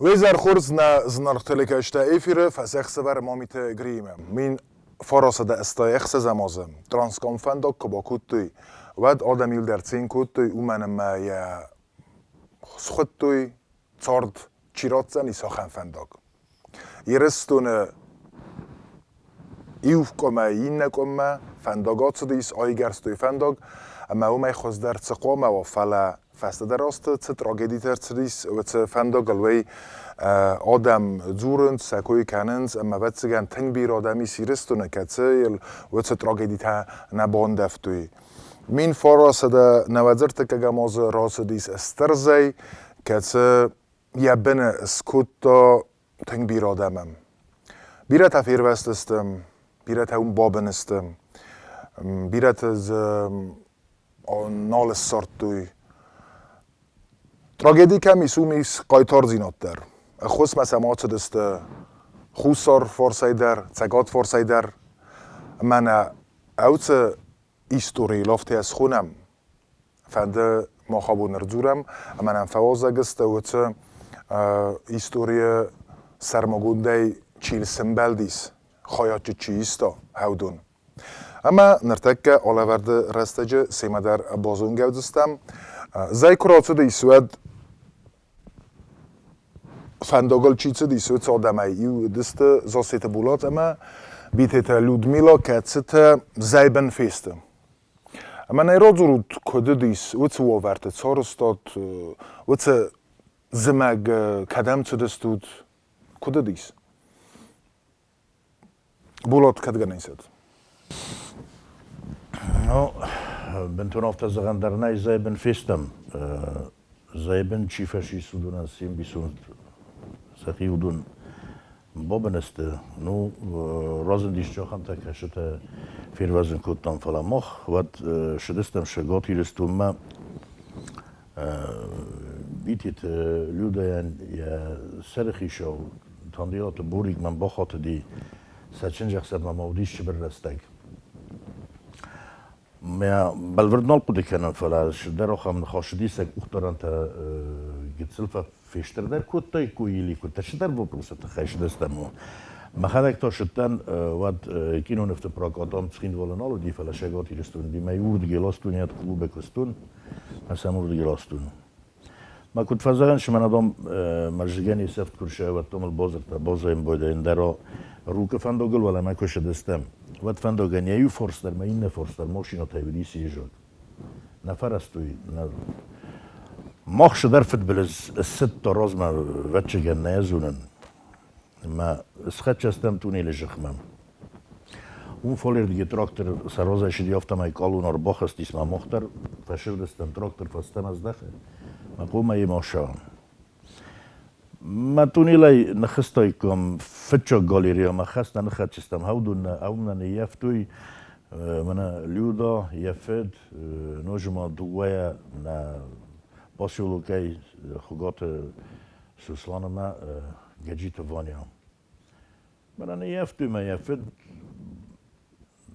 Уе хорз нӕ зынаргъ телекӕсджытӕ эфиры фӕсӕхсӕвӕр Мамиты Гриимӕ. 1986 азы Транскам фӕндаг куы бакодтой, уӕд адӕм иуылдӕр цин кодтой, уымӕн ӕмӕ йӕ схуыдтой цард чи ратдзӕнис, ахӕм фӕндаг. Ирыстоны иу къуымӕй иннӕ къуыммӕ фӕндаг ацыдис, айгӕрстой фӕндаг, ӕмӕ уымӕй хуыздӕр цы хъуамӕ уа, фӕлӕ фӕстӕдӕр азты цы трагедитӕ ӕрцыдис, уыцы фӕндагыл уый адӕм дзурынц, сӕ кой кӕнынц, ӕмӕ ӕвӕццӕгӕн тынг бирӕ адӕм ис Ирыстоны, кӕцыйыл уыцы трагедитӕ нӕ бандӕвтой. 1993 азы рацыдис стыр зӕй, кӕцы йӕ быны скодта тынг бирӕ адӕмӕн. Бирӕтӕ фервӕзтысты, бирӕтӕ уым бабын сты, бирӕтӕ дзы нал ссардтой. Трагеди кӕм ис, уым ис хъайтардзинад дӕр. Ӕххуысмӕ сӕм ацыдысты Хуссар фарсӕй дӕр, Цӕгат фарсӕй дӕр. Ӕмӕ нӕ ӕвцы историйыл афтӕ схонӕм, фӕнды мах абон ӕрдзурӕм ӕмӕ нӕм фӕуазӕг сты уыцы историйы сӕрмагондӕй чи сӕмбӕлдис, хайад чи иста, уыдон. Ӕмӕ ныртӕккӕ алӕвӕрды рӕстӕджы семӕ дӕр базонгӕ уыдзыстӕм. Зӕй куы рацыдис, уӕд фӕндагыл чи цыдис, уыцы адӕмӕй иу уыдысты Зассеты Булат ӕмӕ Битеты Людмила, кӕцытӕ зӕйбын фесты. Ӕмӕ нӕ радзурут, куыд уыдис уыцы уавӕрты царыстат, уыцы зымӕг кӕдӕм цыдыстут, куыд уыдис? Булат кӕд гӕнӕн ис? Ну, бынтон афтӕ зӕгъӕн дӕр нӕй, зӕйбын фестӕм. Зӕйбын чи фӕсис, уыдонӕн се мбисонд сӕхи уыдон бабын сты. Ну, разындис ахӕмтӕ, кӕцытӕ фервӕзын кодтам, фӕлӕ мах уӕд ссыдыстӕм Цӕгат Ирыстонмӕ Битеты Людӕйӕн йӕ сӕрыхицау Тандиаты Борик мӕм бахатыди, сӕ чындзӕхсӕвмӕ ма уыдис цыбыр рӕстӕг. Мӕ бӕлвырд нал хъуыды кӕнын, фӕлӕ цыдӕр ахӕм ныхас уыди, сӕ къухдарӕнтӕ гыццыл фестырдӕр кодтаиккой или куыддӕр цыдӕр вопросы тыххӕй сдӕстӕм. Мӕхӕдӕг та сыдтӕн, уӕд кинонывты прокат ам Цхинвалы нал уыди, фӕлӕ Цӕгат Ирыстоны уыди. Мӕ уырдыгӕй ластон, йӕ клубы куыстон. Ӕсӕм уырдыги растун. Ма куд фӕзӕгъӕн, мӕн адӕм мӕзгӕн исӕфт ку рсӕвӕрдтон ыл бозыртӕ, бозайын бойдайын дӕр Рукы фӕндагыл уӕлӕмӕ ку сыдыстӕм, уӕд фӕндагӕн йӕ иу фарс дӕр ма иннӕ фарс дӕр машинӕтӕй уыдис езаг. Нӕ фӕрӕзтой, нӕ. Мах цыдӕр фыдбылыз ссыдта размӕ, ӕвӕццӕгӕн, нӕ йӕ зонын. Ӕмӕ схӕццӕ стӕм туннелы зыхмӕ. Уым фалӕрдыги трактор сӕ разӕй сыди, афтӕмӕй къалон ӕрбахызтис мӕ мах дӕр фӕсырдыстӕм, трактор фӕстӕмӕ здӕхы. Мӕ къомӕ йемӕ ассӕуӕм. Мӕ туннелӕй ныххызтаиккам фыццаг галереямӕ, хӕстӕ ныххӕццыстӕм, хӕудон ӕм нӕ ныййӕфтой. Мӕнӕ Люда, йӕ фыд, ноджы ма дыууӕйӕ нӕ поселокӕй Хуыгаты Сосланымӕ Гӕджиты Ваня. Мӕнӕ ныййӕфтой мӕ йӕ фыд,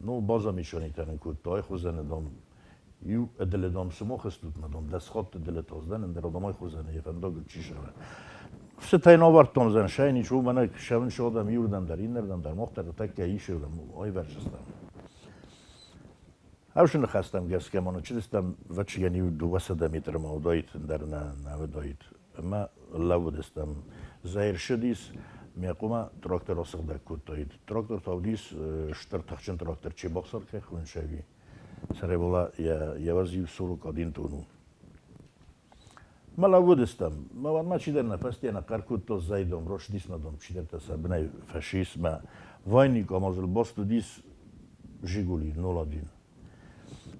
ну, базамешанитӕ нын кодта, ай хуызӕны, дам, иу ӕдылы, дам, сымах стут, мӕ, дам, 10 хатты ӕдылы таздӕн, ӕндӕр адӕмӕй хуызӕны йӕ фӕндагыл чи сӕвӕ. Цытӕй навӕрдтон зӕн, сӕй ничего, мӕнӕ сӕвын адӕм иуырдӕм дӕр, иннӕрдӕм дӕр, мах дӕр тӕккӕ исырдӕм айвӕрсыстӕм. Ӕвсы ныхӕстӕм гӕсгӕ ма чызджытӕм вӕччыгӕн иу 200 метры ма уыдаид, ӕндӕр нӕ уыдаид. Ӕмӕ лӕууыдыстӕм. Зӕй ссыдис, мӕ хъуымӕ трактор асыгъдӕг кодтаид. Трактор та уыдис стыр тыхджын трактор, Чебоксар кӕй хуыныс ӕви? Сӕрӕбола йӕ йӕ иу 41 тон у. Мӕ лӕууыдыстӕм. Мӕ уӕдмӕ чидӕр нӕ фӕсте нӕ хъӕр кодта зӕйдон, ростдис мӕ дон, чидӕртӕ сӕ бынӕй фӕсис мӕ вайник ӕмӕ баст уыдис Жигули 01.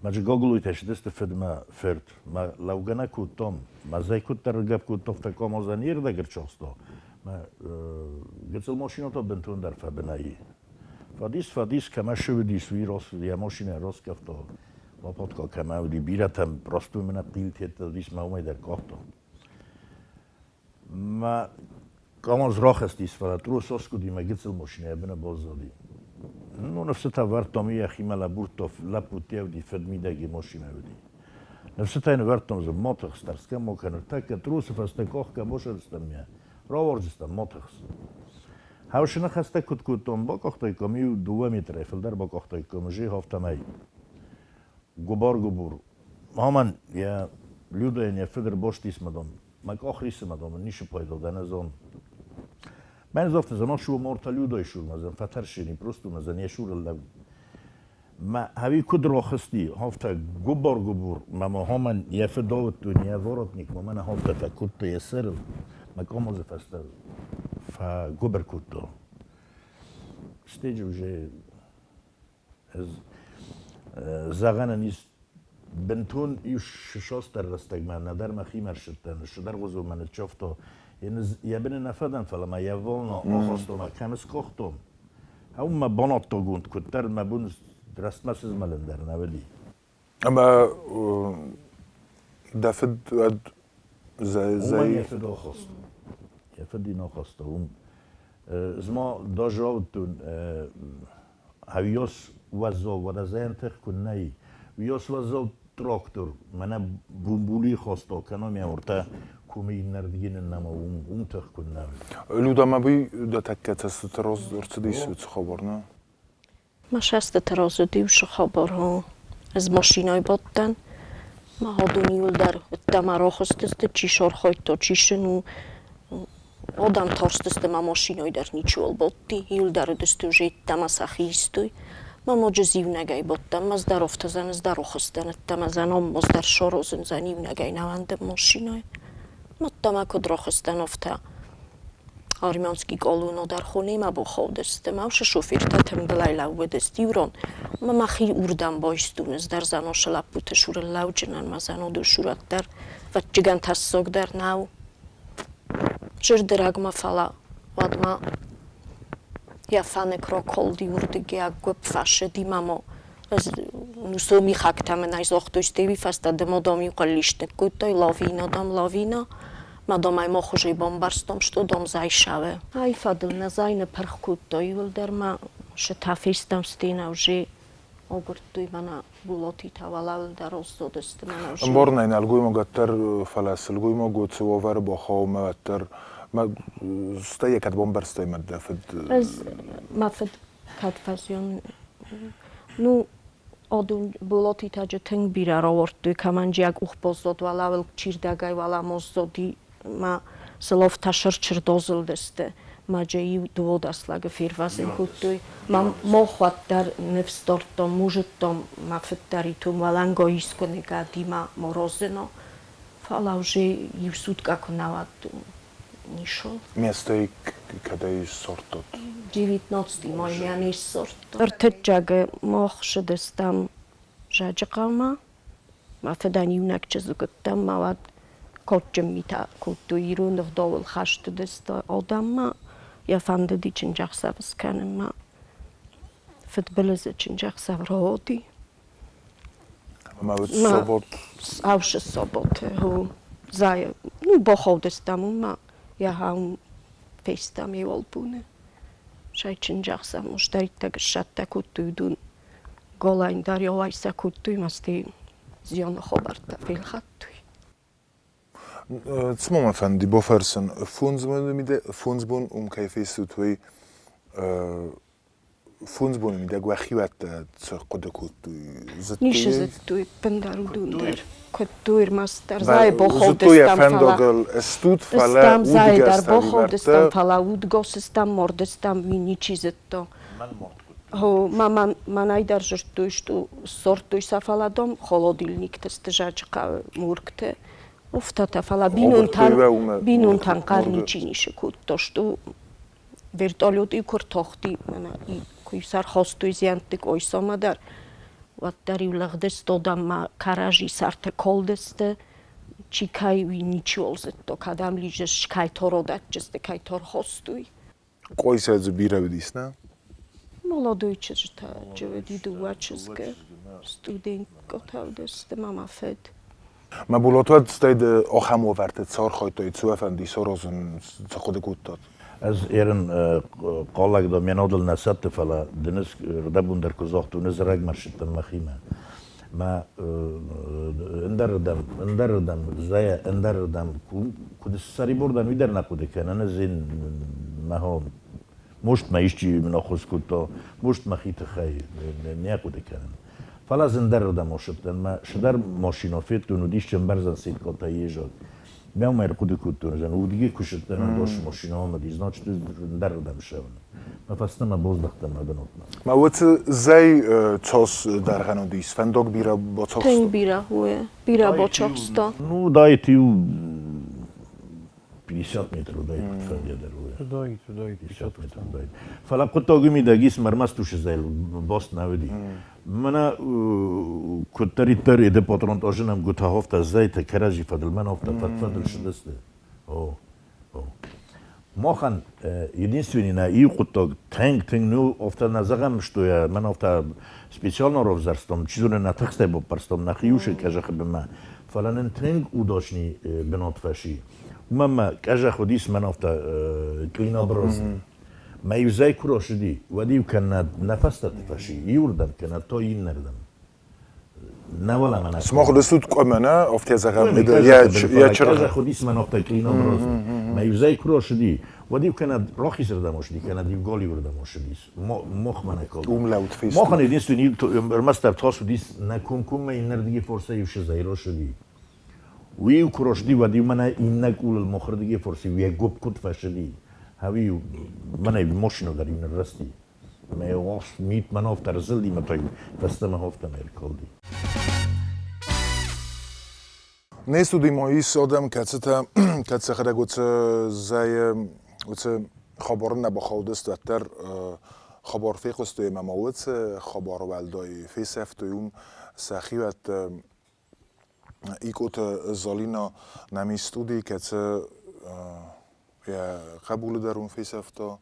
Мӕ Гаглойтӕ сыдысты фыдмӕ фырт. Мӕ лӕугӕ нӕ кодтон. Мӕ зӕй куыддӕр гӕпп кодтон, афтӕ Камазӕн йе рдӕг ӕрцахста. Мӕ гыццыл машинӕ та бынтондӕр фӕбынӕй. Фӕдис, фӕдис, кӕмӕ ссыуыдис, уый йӕ машинӕ раскъӕфта. Лопатка кӕмӕ уыди, бирӕтӕм просто мӕнӕ хъилтӕ уыдис, мӕ уымӕй дӕр къахта. Мӕ Камаз рахызтис, фӕлӕ трос аскъуыди, мӕ гыццыл машинӕ йӕ быны баззади. Ну, ныфсытӕ вӕрдтам, йӕхимӕ лӕбурдта, лӕппутӕ уыди, фыдмидӕг йӕ машинӕ уыди. Ныфсытӕ йын вӕрдтам, дзы ма тыхс, тӕрсгӕ ма кӕн, ныртӕккӕ тросы фӕстӕ къахгӕ басӕрстам йӕ. Равардзыстӕм, ма тыхс. Хӕусы ныхӕстӕ куыд кодтон, бакъахтаиккам иу дыууӕ метрӕй фылдӕр бакъахтаиккам зӕхх афтӕмӕй. Гуыбар-гуыбур. Мамӕн йӕ Людӕйӕн йӕ фыд ӕрбастис мӕ дам, мӕ къах рисы мӕ дам, ницы пайда дӕн ӕз ам. Мӕн афтӕ зӕгъ, ма морта Людӕйы сурмӕ зӕн, фӕтӕрсини, просто мӕ зӕн йӕ сурыл лӕуу. Мӕ ӕви куыд рахызти, афтӕ гуыбар-гуыбур, мӕ махомӕн йӕ фыд ауыдтон, йӕ воротник мӕ мӕнӕ афтӕ фӕкодта йӕ сӕрыл, мӕ къамазы фӕстӕ фӕгуыбыр кодта. Стӕй уже ӕз зӕгъӕн ис, бынтон иу сосдӕр рӕстӕгмӕ нӕдӕр мӕхимӕ ссыдтӕн, цыдӕргъуызон мӕ ныццавта. Йӕ быны нӕ фӕдӕн, фӕлӕ ма йӕ волна ахастон, кӕм скъахтон. Ау мӕ банадтагонд куыддӕр мӕ бон рӕстмӕ сызмӕлын дӕр нӕ уыди. Ӕмӕ дӕ фыд уӕд Уымӕн йӕ фыд ахаста. Йӕ фыд ин ахаста. Уым зма даже ауыдтон, ӕвиос уӕззау уӕрӕзӕйӕн тых куы нӕй. Уиос уӕззау трактор мӕнӕ бумбули хаста, кӕнӕ мӕ уыртӕ комы иннӕрдыги ныннӕмӕ уым, уым тых куы нӕ. Люда, ма буй дӕ тӕккӕ цӕстыты раз ӕрцыдис уыцы хабар, нӕ? Мӕ цӕстыты раз уыд иу хабар. Ӕз машинӕйы бадтӕн, мӕ адон иуылдӕр ӕддӕмӕ рахызтысты, чи сархайдта, чи сын у. Адӕм тарстысты, мӕ машинӕйы дӕр ничиуал бадти, иуылдӕр уыдысты уже ӕддӕмӕ сӕхи истой. Мӕ ноджы ӕз иунӕгӕй бадтӕн, ӕз дӕр афтӕ зӕн, ӕз дӕр рахызтӕн ӕддӕмӕ зӕн, ам ӕз дӕр саразын зӕн, иунӕгӕй нӕ уӕндын машинӕйы. Ӕддӕмӕ куыд рахызтӕн, афтӕ Армянский колонна дӕр хонемӕ бахаудысты. Мӕ усы шофертӕ тымбылӕй лӕууыдысты иу ран. Ӕмӕ мӕхи уырдӕм байстон. Ӕз дӕр Заносы лӕппуты цуры лӕуджынӕн, мӕ Заноды сурӕт дӕр ӕвӕццӕгӕн тӕссаг дӕр нӕу. Зӕрдырагмӕ, фӕлӕ уӕдмӕ йӕ фӕнык ракалди уырдыгӕй, ӕггуыпп фӕсыди мӕ ма ӕз ну сомихӕгтӕ мын ӕй загътой, стӕй уый фӕстӕ ды ма дам иу хъыллист ныккодтай, лавина, дам, лавина. Ма дам ӕй ма хуызӕй бамбӕрстам, что дам зӕй сауы. Ай фӕдыл нӕ зӕй ныпырх кодтой, иуылдӕр ма сытӕ фестӕм стена уже агуырдтой мӕнӕ Булатитӕ уӕлӕуыл дӕр раздзодысты мӕнӕ уже. Ӕмбарын ӕй, нӕлгоймаг уӕддӕр, фӕлӕ сылгоймаг уыцы уавӕры бахауы мӕ уӕддӕр мӕ стӕй йӕ кӕд бамбӕрстай мӕ дӕ фыд? Ӕз мӕ фыд кӕд фӕзиан, ну, Адон Болатитаджы тынг бирӕ равардтой, кӕмӕнджиаг къухбаздзод уӕлӕуыл чирдӕгӕй уӕлӕмоздзоди ма сыловтӕ сырчырдозылдысты. Маджы иу дыууадӕс лӕгы фервӕзын кодтой. Ма мах уӕддӕр ныфс дардтам, музыдтам, мӕ фыд дӕр итум уӕлӕнгай искуы гӕдимӕ морозыно. Фӕлӕ уже иу суткӕ куы нӕ уӕд нишел. Местӕй кӕдӕй ссардтат? 19 мая не ссардтам. Ӕртыккаг мах ссыдыстӕм Зӕджыхъӕумӕ. Мӕ фыдӕн иунӕг чызг уыдтӕн, мӕ уӕд кадджын митӕ кодтой ирон ӕгъдауыл хӕст уыдысты адӕммӕ. Йӕ фӕндыди чындзӕхсӕв скӕнынмӕ. Фыдбылызы чындзӕхсӕв рауади. Ӕмӕ уыд собот? Аусы соботы, зайы. Ну, бахаудыстӕм уымӕ, йӕ фестӕм иу албуны. Сӕ чындзӕхсӕв муздӕйттӕг ссадтӕ кодтой уыдон. Голайн дӕр йӕ кодтой, ма стӕй зианы хабӕрттӕ фелхӕдтой. Цы ма мӕ фӕнди бафӕрсын, фондз бон уым кӕй фестут, уый фондз боны мидӕг уӕхиуӕттӕ цы хъуыды кодтой? Зыдтой? Ницы зыдтой, ӕппындӕр уыдон дӕр. Куыдтой ӕрмӕстдӕр зайы Зыдтой йӕ фӕндагыл стут, фӕлӕ зайы дӕр бахаудыстӕм, фӕлӕ удгосыстӕм, мордыстӕм, уый ничи зыдта. Мӕнӕй дӕр зыдтой, что сордтой сӕ, фӕлӕ дам холодильникты сты зачъхъӕуы мургты. Уфтатӕ, фӕлӕ бинонтӕн бинонтӕн хъӕр ничи ницы кодта, что вертолеты куы ртахти, мӕнӕ куы сӕрхастой зиӕнтты Къойсамӕ дӕр, уӕддӕр-иу лыгъдысты адӕммӕ кӕрӕдзи сӕрты калдысты, чи кӕй, уый ничиуал зыдта, кӕдӕм лидзыс, кӕй тородӕтджысты, кӕй торхастой. Къойсӕ дзы бирӕ уыдис, нӕ? Молодой чызджытӕ уыди дыууӕ чызгы, студенткӕтӕ уыдысты мӕ мӕ фыд. Мӕ Булат уӕд стӕй ды ахӕм уавӕрты цы архайдтай, цуӕфӕнди саразын цы хъуыды кодтат? Ӕз ерын хъаллаг да ме нодыл нӕ сӕтты, фӕлӕ дын ӕз рдӕбон дӕр куы загътон, ӕз рӕгмӕ ссыдтӕн мӕхимӕ. Мӕ ӕндӕрырдӕм, ӕндӕрырдӕм, зӕйӕ ӕндӕрырдӕм куыд ссӕрибор дӕн, уый дӕр нӕ хъуыды кӕнын. Ӕз ын мӕ Может, мӕ исчи мын ӕххуыс кодта, может, мӕхи тыххӕй нӕ хъуыды кӕнын. Фӕлӕ ӕз ӕндӕрырдӕм ацыдтӕн, мӕ цыдӕр машинӕ федтон, уыдис ӕмбӕрзӕн сеткӕтӕ езаг. Мӕ уымӕй ӕрхъуыды кодтон, зӕгъын, уырдыгӕй куы сыдтӕн, ӕндӕр машинӕ уыди, значит, ӕндӕрырдӕм ссӕуын. Мӕ фӕстӕмӕ боздӕхтӕн мӕ бынатмӕ. Ма уыцы зӕй цос дӕргъӕн уыдис, фӕндаг бирӕ бацахста? Тынг бирӕ, уый, бирӕ бацахста. Ну, дает иу 50 метр уыдаид куыдфӕндыйӕ дӕр. Уыдаид, уыдаид, 50 метр уыдаид. Фӕлӕ хъуыддаг мидӕг ис, ӕрмӕст уыцы зӕйл баст нӕ уыди. Мӕнӕ куыддӕриддӕр эды патронтажы нӕмгуытӕ хафта зӕйтӕ кӕрӕдзи фӕдыл, мӕн афтӕ фӕд-фӕдыл сыдысты. О, о. Махӕн единственный нӕ иу хъуыддаг тынг-тынг ну афтӕ нӕ зӕгъӕм, что я мӕн афтӕ специально равзӕрстон, чи зоны нӕ тыхстӕй баппӕрстон нӕхи усы къӕзӕхы бынмӕ, фӕлӕ нын тынг удачный бынат фӕси. Уымӕн мӕ къӕзӕх уыдис мӕн афтӕ клинообразный. Мӕ иу зӕй куы рацыди, уӕд-иу кӕнӕ нӕ фӕстӕты фӕси иуырдӕм, кӕнӕ то иннӕрдӕм. Нӕ уӕлӕмӕ нӕ. Сымах уыдыстут къуымы, нӕ? Афтӕ зӕгъӕм, йӕ чыргъ. Уыдис мӕн афтӕ клинообразный. Мӕ иу зӕй куы рацыди, уӕд-иу кӕнӕ рахизырдӕм ацыди, кӕнӕ иу галиуырдӕм ацыдис. Мохмӕ нӕ калд. Умлаут фестут. Махӕн единственный ӕрмӕстдӕр тас уыдис нӕ комкоммӕ иннӕрдыги форсӕй иу сызӕй рацыди. Уый-иу куы рацыди, уӕд-иу мӕнӕ иннӕ къулыл мохырдыги форсӕй йӕ гуыпп куыд фӕцыди, ӕви-иу мӕнӕ машинӕ дӕр-иу ныррӕзти. Ӕмӕ мит мӕн афтӕ ӕрзылди мӕ та фӕстӕмӕ афтӕ ӕркалди. Не студимӕ ис адӕм, кӕцытӕ кӕд сӕхӕдӕг уыцы зӕйы уыцы хабары нӕ бахаудысты, уӕддӕр хабар фехъуыстой ӕмӕ ма уыцы хабар уӕлдай фесӕфтой уым сӕхиуӕтты Икъоты Зӕлинӕ нӕм ис студийы, кӕцы йӕ хъӕбулы дӕр уым фесӕфта,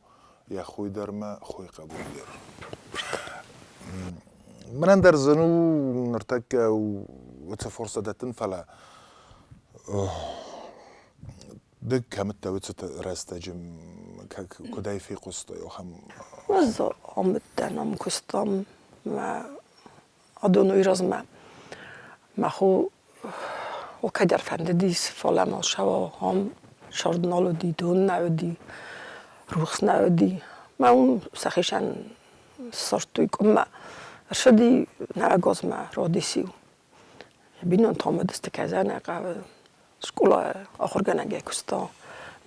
йӕ хой дӕр мӕ хойы хъӕбулы дӕр. Мӕнӕн дӕр зын у ныртӕккӕ уыцы форсӕ дӕттын, фӕлӕ ды кӕмыдтӕ уыцы рӕстӕджы, куыдӕй фехъуыстай ахӕм? Ӕз амыдтӕн, ам куыстам, мӕ адон уый размӕ мӕ хо кӕддӕр фӕндыдис, фӕлӕ ма сӕ ам сӕрд нал уыди, дон нӕ уыди, рухс нӕ уыди. Мӕ уым сӕхицӕн ссардтой къуыммӕ. Ӕрцыди Нӕрӕгозмӕ Родис-иу. Бинонтӕм уыдысты Казанӕ хъӕуы скъолайы ахуыргӕнӕгӕй куыста.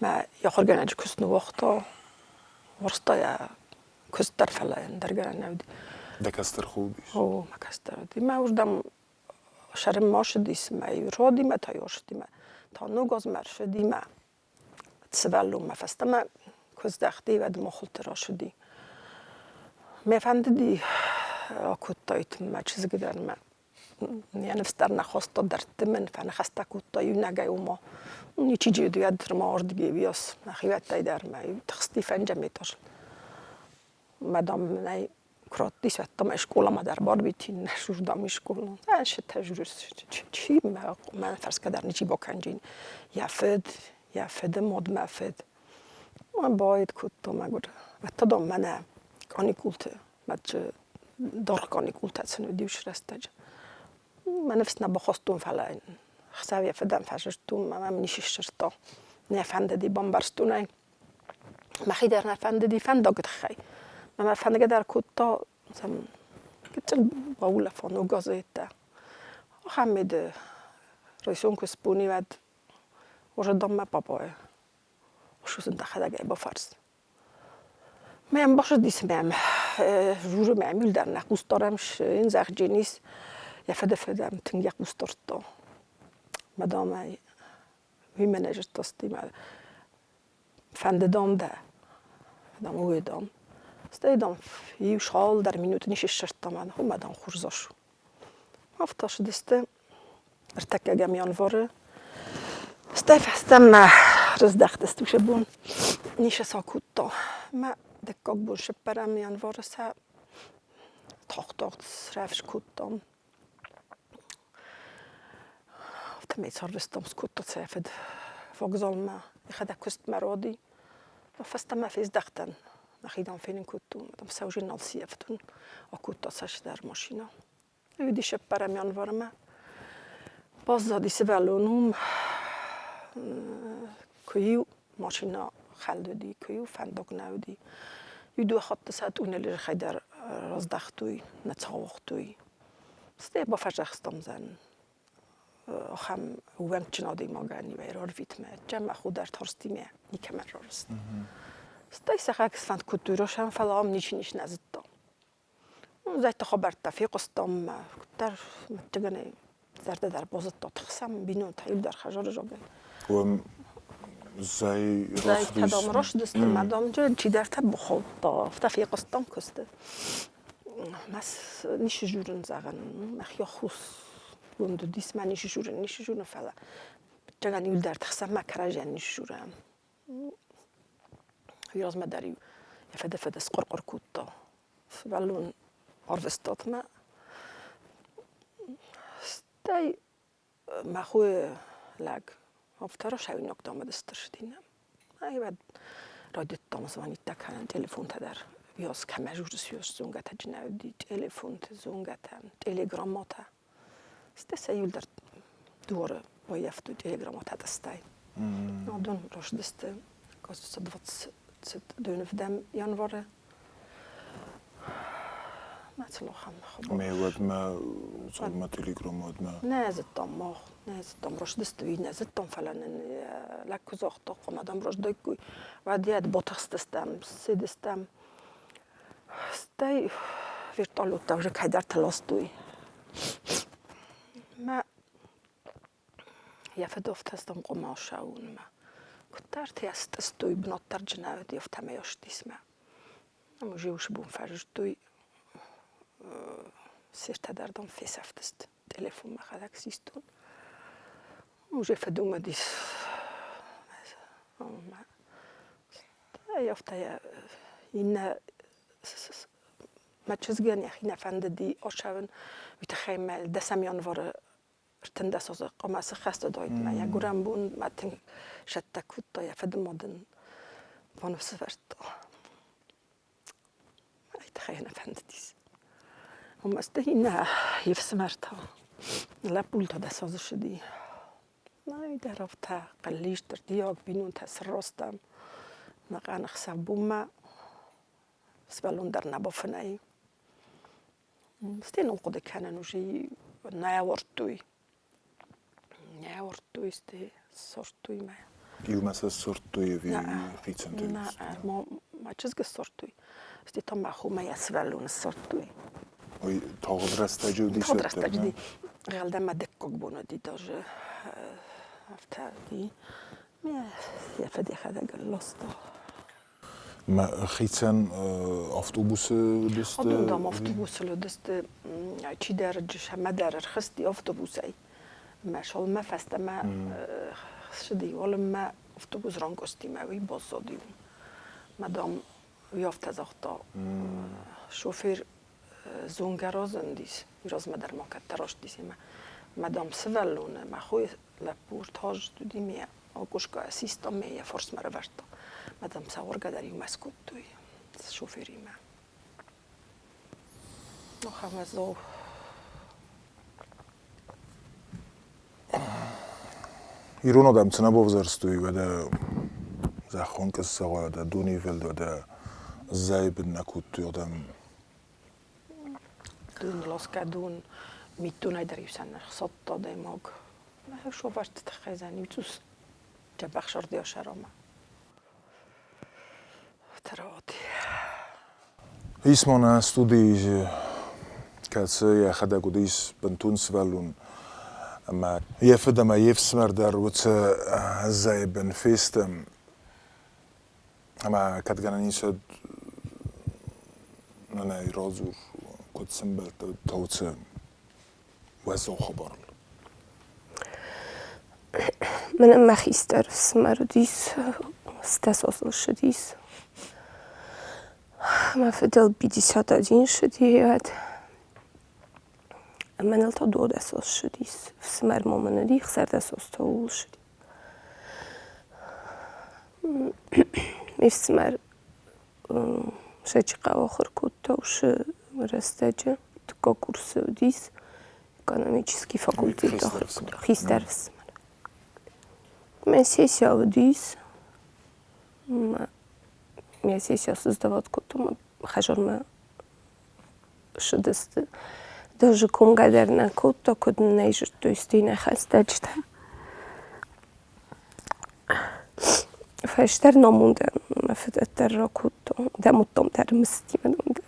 Мӕ ахуыргӕнӕджы куыст ныууагъта, уарзта йӕ куыст дӕр, фӕлӕ ӕндӕр гӕнӕн нӕ уыди. Дӕ кӕстӕр хо уыдис? О, мӕ кӕстӕр уыди. Мӕ уырдӕм сӕрынмӕ ссыдис, мӕ родимӕ та ёрцыди, та ног азмӕ ӕрцыди мӕ сывӕллонмӕ фӕстӕмӕ куы здӕхти, уӕд мохылты рацыди. Мӕ фӕндыди акодтаид мӕ чызг дӕр мӕ йӕ ныфс дӕр нӕ хаста дӕрдты мын, фӕныхӕстӕ кодта иунӕгӕй ома ничи джедуйӕд ма ардыги уыйас нӕхиуӕттӕй дӕр мӕ тыхсти фӕнджӕм этажыл. Мадам мын ӕй куы радтис, уӕд та мӕ скъоламӕ дӕр барвитин, нӕ сурдам скъола. Чи мӕ фӕрсгӕ дӕр ничи бакӕнджин. Йӕ фыд, йӕ фыды мад мӕ фыд. Байд кодта мӕгуыр. Уӕд та дам мӕнӕ каникулты мӕ даргъ каникултӕ сын уыди уыцы рӕстӕджы. Мӕ ныфс нӕ бахастон, фӕлӕ хсӕв йӕ фыдӕн фӕзырдтон, мӕ мӕм ницы сдзырдта. Нӕ фӕндыди, бамбӕрстон ӕй. Мӕхи дӕр нӕ фӕндыди фӕндагы тыххӕй. Мӕ мӕ фӕндгӕ дӕр кодта, гыццыл баулӕфон у газеттӕ. Ахӕм меды райсом куы сбони, уӕд уже дом мӕ папайы. Усын дӕхӕдӕг ӕй бафарс. Мӕм бахсыдис мӕм журы мӕм дӕр нӕ хъус дарӕм ын зӕгъдженис йӕ фыды фыдӕм тынг йӕ хъус дардта. Мадам ӕй уый мӕнӕ зыдта мӕ фӕнды дам дӕ, дам уый дам. Стӕй дам иу цалдӕр минуты не ссардта мӕн, уымӕ дам хорз у. Афтӕ цыдысты ӕртӕккӕгӕм январы. Стӕй фӕстӕмӕ рыздӕхтысты уыцы бон. Ницы сӕ кодта. Мӕ дыккаг бон цыппӕрӕм январы сӕ тагъд-тагъд срӕвдз кодтам. Афтӕмӕй цардыстӕм, скодта сӕ фыд вокзалмӕ. Йӕхӕдӕг куыстмӕ ради. Фӕстӕмӕ фездӕхтӕн. Нӕхи, дам, фенын кодтон. Дам, сӕ уже нал сийӕфтон. Акодта сӕ цыдӕр машинӕ. Уыди цыппӕрӕм январмӕ. Баззади сывӕллон уым. Куы-иу машинӕ хӕлд уыди, куы-иу фӕндаг нӕ уыди. Иу дыууӕ хатты сӕ тъунелы рыхӕй дӕр раздӕхтой, нӕ цауыгътой. Стӕй бафӕдзӕхстам дзӕн ахӕм ууӕнкджын адӕймагӕн иуӕй рарвитмӕ, ӕмӕ худӕр тарстимӕ никӕмӕн рарвыст. Стӕй сӕхӕг сфӕнд кодтой росӕн, фӕлӕ ам ничи ницы нӕ зыдта. Зӕйты хабӕрттӕ фехъуыстам, куыддӕр мӕттыгӕнӕй зӕрдӕ дӕр базыдта тыхсӕм, бинонтӕ иу дӕр хӕдзары зӕгъгӕ. Уым зӕй Зӕй кӕдӕм рацыдысты, мӕ дам чидӕртӕ бахаудта, афтӕ фехъуыстам куысты. Мӕ ницы журын зӕгъын, мӕхи аххос уым уыдис, мӕ ницы журын, ницы журын, фӕлӕ быттӕгӕн иу дӕр тыхсӕм, мӕ кӕрӕдзийӕн ницы журӕм. Уый размӕ дӕр-иу йӕ фӕдӕ-фӕдӕ схъуыр-хъуыр кодта. Сывӕллон арвыстатмӕ. Стӕй мӕ хойы лӕг афтӕ росӕйнаг дам ӕдыстырсыди нӕм. Ӕй уӕд райдыдтам звониттӕ кӕнын телефонтӕ дӕр. Ёз кӕмӕ журыс, ёз зонгӕтӕ джынӕ уыди, телефонты зонгӕтӕ, телеграмматӕ. Стӕй сӕ иуылдӕр дуары баййӕфтой телеграмматӕ тъыстӕй. Уыдон рацыдысты, кажется, 22 январы. Мӕ цылохӕн хабар. Ме уӕдмӕ цалынмӕ телеграмм уӕдмӕ. Нӕ зыдтам мах, нӕ зыдтам, рацыдысты уый нӕ зыдтам, фӕлӕ нын лӕг куы загъта, хъуамӕ дам раздӕхой, уӕд йӕ батыхстыстӕм, ссыдыстӕм. Стӕй вертолеттӕ уже кӕйдӕрты ластой. Мӕ йӕ фыд афтӕ хъуамӕ ацӕуынмӕ. Куыддӕрты йӕ стъыстой, бынат дӕр джы нӕ уыди, афтӕмӕй астисмӕ. Ӕмӕ уже уыцы бон фӕзыдтой, се ртӕ дӕр дам фесӕфтысты. Телефон мӕхӕдӕг систон. Уже фыд уымӕ дис. Афтӕ иннӕ мӕ чызгӕн йӕхи нӕ фӕндыди ацӕуын, уый тыххӕй мӕ дӕсӕм январы 13 азы хъуамӕ сыххӕст уыдаид мӕ йӕ гуырӕн бон мӕ тынг сӕттӕ кодта, йӕ фыды мад ын баныфсӕвӕрдта. Ай тыххӕй нӕ фӕндыдис. Ӕмӕ стӕй иннӕ йе фсымӕр та лӕппултӕ дӕс азы ссыди. Ай дӕр афтӕ хъыллист, ӕрдиаг бинонтӕ сырростам. Нӕхъӕн ӕхсӕв бонмӕ сывӕллон дӕр нӕ бафынӕй. Стӕй ныл хъуыды кӕнын уже нӕ ӕвӕрдтой. Нӕ ӕвӕрдтой, стӕй ссардтой мӕ. Иумӕ сӕ ссардтой ӕви хицӕнтӕй? Нӕ, мӕ чызг ссардтой. Стӕй та мӕ хомӕ йӕ сывӕллоны ссардтой. Ой, тагъд рӕстӕджы уыди? Тагъд рӕстӕджы уыди. Гъӕлдӕ мӕ дыккаг бон уыди даже. Афтӕ уыди. Йӕ фыд йӕхӕдӕг ӕрласта. Хицӕн автобусы уыдысты? Адон, дам, автобусыл уыдысты. Чидӕр сӕмӕдӕр ӕрхызти автобусӕй. Мӕ шолмӕ фӕстӕмӕ ссыди, уалынмӕ автобус ранкъуысти мӕ уый баззади. Мадам уый афтӕ загъта, шофер зонгӕ разындис, уый размӕ дӕр ма кӕддӕр раздис ӕмӕ мадам сывӕллоны, мӕ хойы лӕппу ӕртаздзыд уыди ме акъуысгӕ систа ӕмӕ йӕ фарсмӕ ӕрӕвӕрдта. Мадам сӕ уыргӕ дӕр иумӕ скодтой шоферимӕ. Ахӕм уӕззау. Ирон адӕм цы нӕ бавзӕрстой, уӕдӕ зӕххон къӕссагъ, уӕдӕ донивылд, уӕдӕ зӕйы бын нӕ кодтой адӕм. Дон ласгӕ дон, митдонӕй дӕр иу сӕн ӕрхсадта адӕймаг. Сувӕртты тыххӕй зӕн иу цъус дзӕбӕх сӕрдиа сӕрамӕ. Тӕрӕгъӕд. Ис ма нӕ студийы, кӕцы йӕхӕдӕг уыдис бынтон сывӕллон ӕмӕ йӕ фыд ӕмӕ йе фсымӕр дӕр уыцы зӕйы бын фесты. Ӕмӕ кӕд гӕнӕн ис, уӕд мӕнӕй радзур, куыд сӕмбӕлдтӕ уыцы уӕззау хабарыл. Мӕнӕн мӕ хистӕр ӕфсымӕр уыдис, стӕсосыл ссыдис. Мӕ фыдыл 51 ссыди уӕд. Мӕныл та дуадӕсос ссыдис. Ӕфсымӕр ма мын уыди, хсӕрдӕсос та ууыл ссыди. Ме фсымӕр Сӕчыхъӕуы ахуыр кодта уыцы рӕстӕджы, дыккаг курсы уыдис. Экономический факультет хистӕр ӕфсымӕр. Мӕ сессия уыдис. Мӕ сессия создавать кодтон, хӕдзармӕ ссыдысты. Даже комгӕ дӕр нӕ кодта, куыд нын ӕй зыдтой, стӕй нӕ хӕстӕджытӕ. Фӕстӕр намондӕн мӕ фыд ӕддӕр ракодта, дӕмудтам дӕр мыстимӕ дӕр.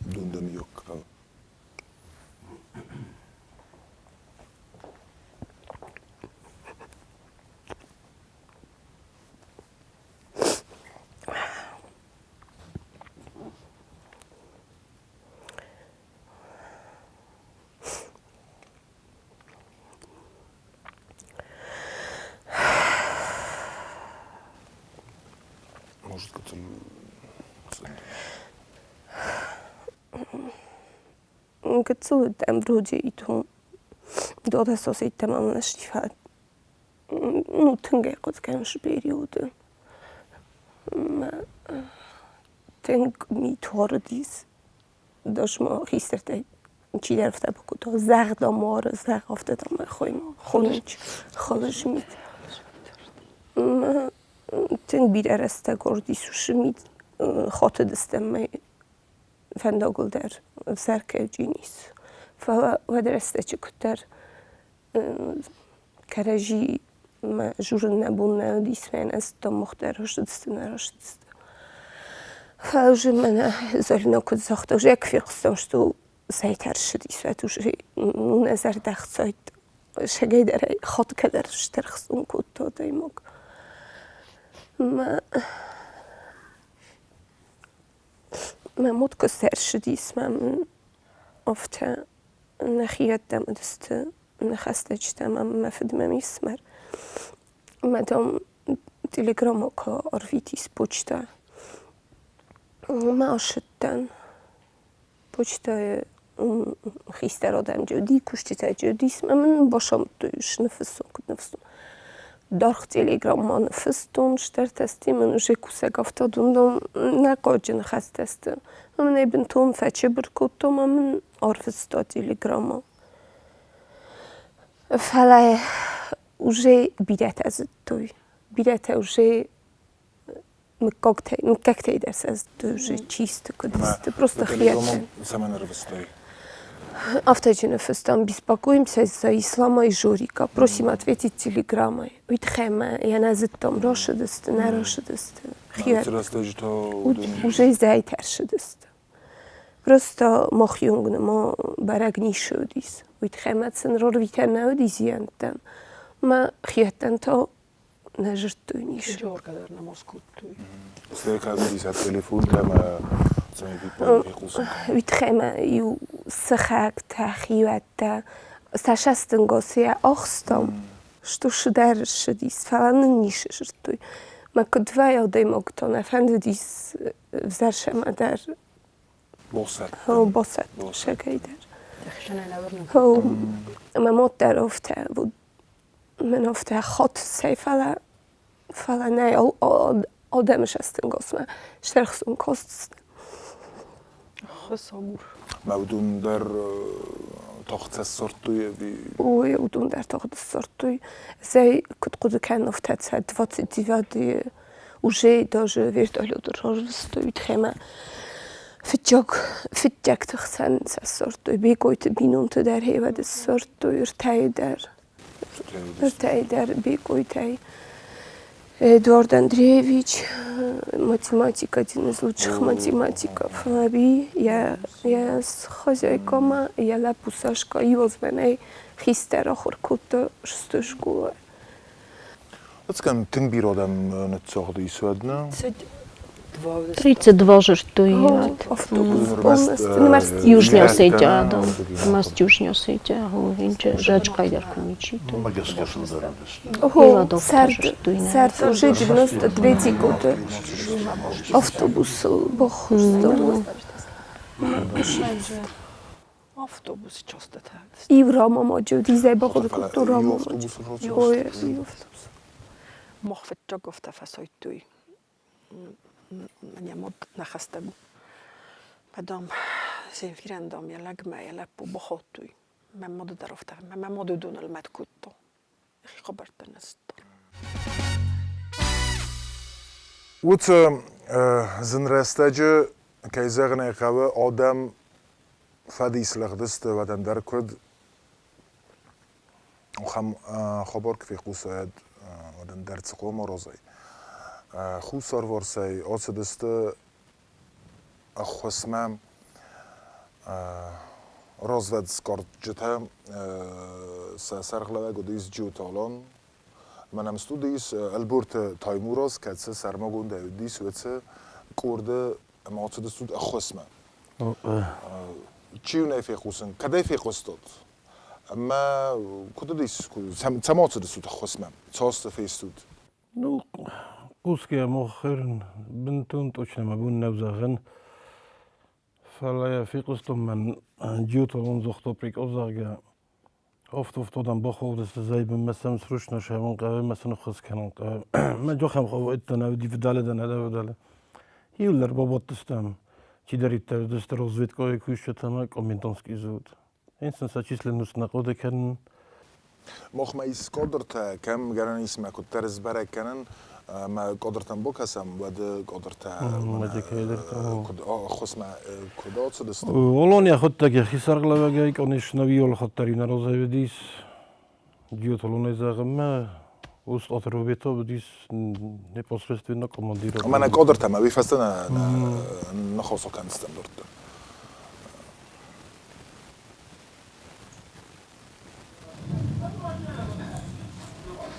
Дундамиоккал. Может, Гыццыл уыдтӕн вроде и то дуадӕс йеддӕмӕ мын ӕсти ну, тынг ӕй хъуыды кӕнын периоды. Тынг мит уарыдис. Даже ма хистӕртӕй чидӕр афтӕ бакодта, зӕгъ мары, зӕгъ, афтӕ дам ӕй хонынц хылыз мит. Тынг бирӕ рӕстӕг уардис уыцы мит, хатыдыстӕм ӕй фӕндагыл дӕр ӕвзӕр кӕуджын ис. Фӕлӕ уӕд рӕстӕджы куыддӕр кӕрӕдзимӕ дзурын нӕ бон нӕ уыдис, мӕнӕ зыдтам мах дӕр растдысты, нӕ растдысты. Фӕлӕ уже мӕнӕ Зӕринӕ куыд загъта, уже куы фехъуыстам, что зӕйтӕ ссыдис, уӕд уже нӕ зӕрдӕ ӕхцайдта. Сӕгӕйдӕр ӕй хатгӕ дӕр стӕрхстон кодта адӕймаг. Мӕ Мӕ мад куы ӕрцыдис, мӕ мын афтӕ нӕхиӕттӕм уыдысты нӕ хӕстӕджытӕ ӕмӕ мӕ фыд мӕ ме фсымӕр. Мӕ, дам, телеграммӕ куы ӕрвитис почтӕ. Мӕ ацыдтӕн. Почтӕйы хистӕр адӕм джы уыди, кусджытӕ джы уыдис ӕмӕ мын бацамыдтой, ус ныффыссон, куыд ныффыссон. Даргъ телеграммӕ ныффыстон, стӕртӕсти мын уже кусӕг афтӕ дон нӕ хъуаджы ныхӕстӕ сты. Ӕмӕ мын ӕй бынтон фӕчыбыр кодтон ӕмӕ мын арвыста телеграммӕ. Фӕлӕ уже бирӕтӕ зыдтой, бирӕтӕ уже мыггӕгтӕй, мыггӕгтӕй дӕр сӕ зыдтой уже чи сты, куыд сты, просто хиӕдтӕ. Цӕмӕн ӕрвыстай? Афтӕ чи ныффыстам, беспокоимся за Ислама и Жорика, просим ответить телеграммой. Уый тыххӕй мӕ йӕ нӕ зыдтам, рашыдысты, нӕ рашыдысты. Рӕстӕджы та Уже зӕйтӕ ӕршыдысты. Просто мах юнг ма бӕрӕг ницы уыдис. Уый тыххӕй мӕ сын рорвитӕн нӕ уыди зиӕнттӕн. Мӕ хиӕдтӕн та нӕ зыдтой ницы. Джорга дӕр нӕма скодтой. Стӕй кӕд уыдис телефонтӕ ӕмӕ цӕмӕй фиппайын фехъусын. Уый тыххӕй мӕ иу сыхӕгтӕ, хиуӕттӕ сӕ сӕстынгосийӕ ӕхстам, что цыдӕр ссыдис, фӕлӕ нын ницы дзырдтой. Мӕ куыд вӕййы адӕймӕгтӕ нӕ фӕндыдис ӕвзӕр сӕмӕ дӕр Босӕтт. Босӕттӕ дӕр. Мӕ мад дӕр афтӕ мӕн афтӕ хатт цӕй, фӕлӕ фӕлӕ нӕ адӕмы сӕстынгосмӕ стӕрхсон кастысты. Хуыцаугур. Мӕ уыдон дӕр тагъд сӕ ссардтой ӕви? Ой, уыдон дӕр тагъд ссардтой. Зӕй куыд хъуыды кӕнын, афтӕ сӕ 29 уже даже вертолеты рарвыстой тхемӕ. Фыццаг фыццӕгты хсӕн сӕ ссардтой Бекъойты бинонты дӕр хевӕды ссардтой ӕртӕйы дӕр. Ӕртӕйы дӕр Бекъойтӕй. Эдуард Андреевич, математик, один из лучших математиков. Аби, йӕ хозяйкамӕ, йӕ лӕппу Сашка иу азмӕнӕй хистӕр ахуыр кодта шестой школайы. Ӕцӕгӕн тынг бирӕ адӕм ныццагъды ис уӕд, нӕ? 32 жертвы. Автобус полностью. Южный Осетия, да. Ӕрмӕст Южный Осетия, Жачкайдӕр куы ничи. Ого, сӕрд, сӕрд, уже 93 год. Автобусыл баххуырстон. Автобус часто Иу рамамаджы уыди, бахъуыды кодтон рамамаджы. Ой, автобус. Мах фыццаг афтӕ фӕсайдтой. Мӕнӕ мад нӕ хӕстӕг у. Мӕ, дам, Земфирӕн, дам, йӕ лӕгмӕ йӕ лӕппу бахаудтой. Мӕ мады дӕр афтӕ, мӕ мад уыдоныл мӕт кодта. Йӕхи хабӕрттӕ нӕ зыдта. Уыцы зын рӕстӕджы, кӕй зӕгъын ӕй хъӕуы, адӕм фӕдис лыгъдысты, уӕд ӕндӕр куыд ахӕм хабар куы фехъусӕд, уӕд ӕндӕр цы хъуамӕ аразай. Хуссарварсӕй ацыдысты ӕххуысмӕ развӕдсгӕрдджытӕ, сӕ сӕргълӕууӕг уыдис Джиоты Алан. Мӕнӕм студийы ис Ӕлборты Таймураз, кӕцы сӕрмагондӕй уыдис уыцы къорды ӕмӕ ацыдыстут ӕххуысмӕ. Чи уын ӕй фехъусын, кӕдӕй фехъуыстат? Ӕмӕ куыд уыдис, цӕмӕ ацыдыстут ӕххуысмӕ? Цас дзы фестут? Ну, хъусгӕ моххерн бынтон точно мӕ бон нӕу зӕгъын. Фӕлӕ йӕ фехъуыстон мӕн Джиоты Алонзохто прикол, зӕгъгӕ, Офт-офтодӕн баховдысты зӕйбынмӕ сӕм сручно сӕвын хъӕуы мӕ сын ӕххуыс кӕнын хъӕуы. Мӕ джохӕм хъӕуы ӕвди фыдӕлы дӕн, ӕдӕ фыдӕлы. Иуылдӕр бабадтыстӕм, чидӕриддӕр уыдысты разведкӕйы кусджытӕ ӕмӕ комендантский взвод. Ин сын сӕ численность нӕ хъуыды кӕнын. Махмӕ ис кадртӕ, кӕм гӕнӕн ис мӕ куыддӕр сбӕрӕг кӕнын, мӕ кадртӕм бакӕсӕм, уӕды кадртӕ куыд ӕххуысмӕ куыд ацыдысты. Олон йӕхуыдтӕг йӕхи сӕргълӕууӕгӕй, конечно, уиол хаттар нӕ разӕй Джиотолонӕй зӕгъынмӕ Устъаты Робето уыдис непосредственно командир. Мӕнӕ кадртӕ мӕ уый фӕстӕ нӕ ныхасы кӕндзыстӕм дарддӕр.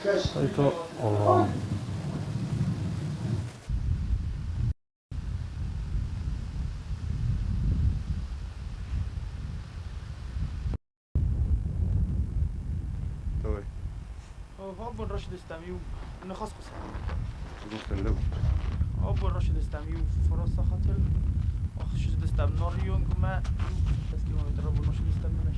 Это Олан. Давай. Абон рацыдыстӕм иу ныхас Абон рацыдыстӕм иу фарасахатыл, ӕхсыздыстӕм Норионгмӕ, иу километр абон рацыдыстӕм мӕнӕ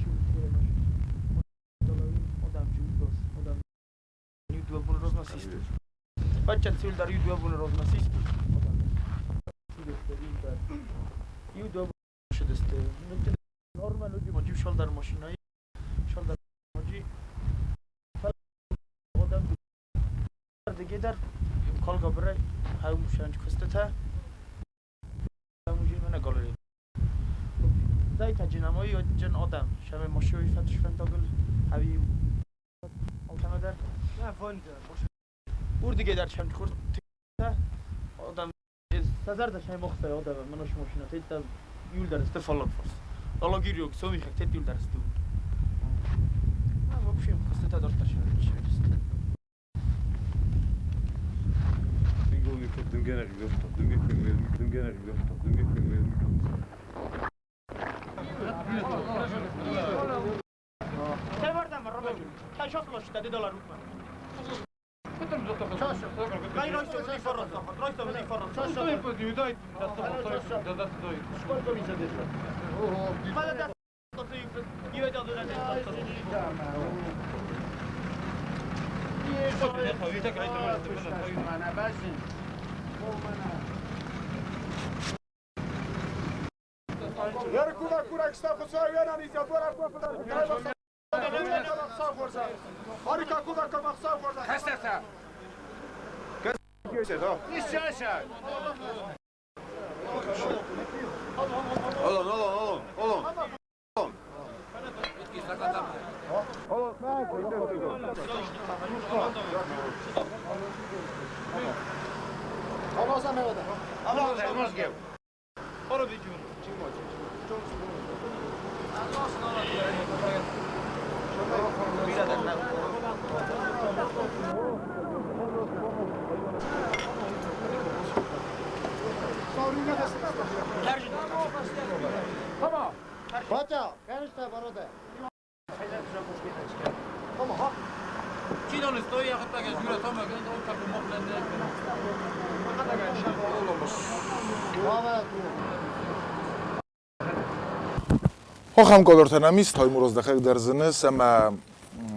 Ахӕм кадртӕ нӕм ис, Таймураз дӕхӕдӕг дӕр зыныс ӕмӕ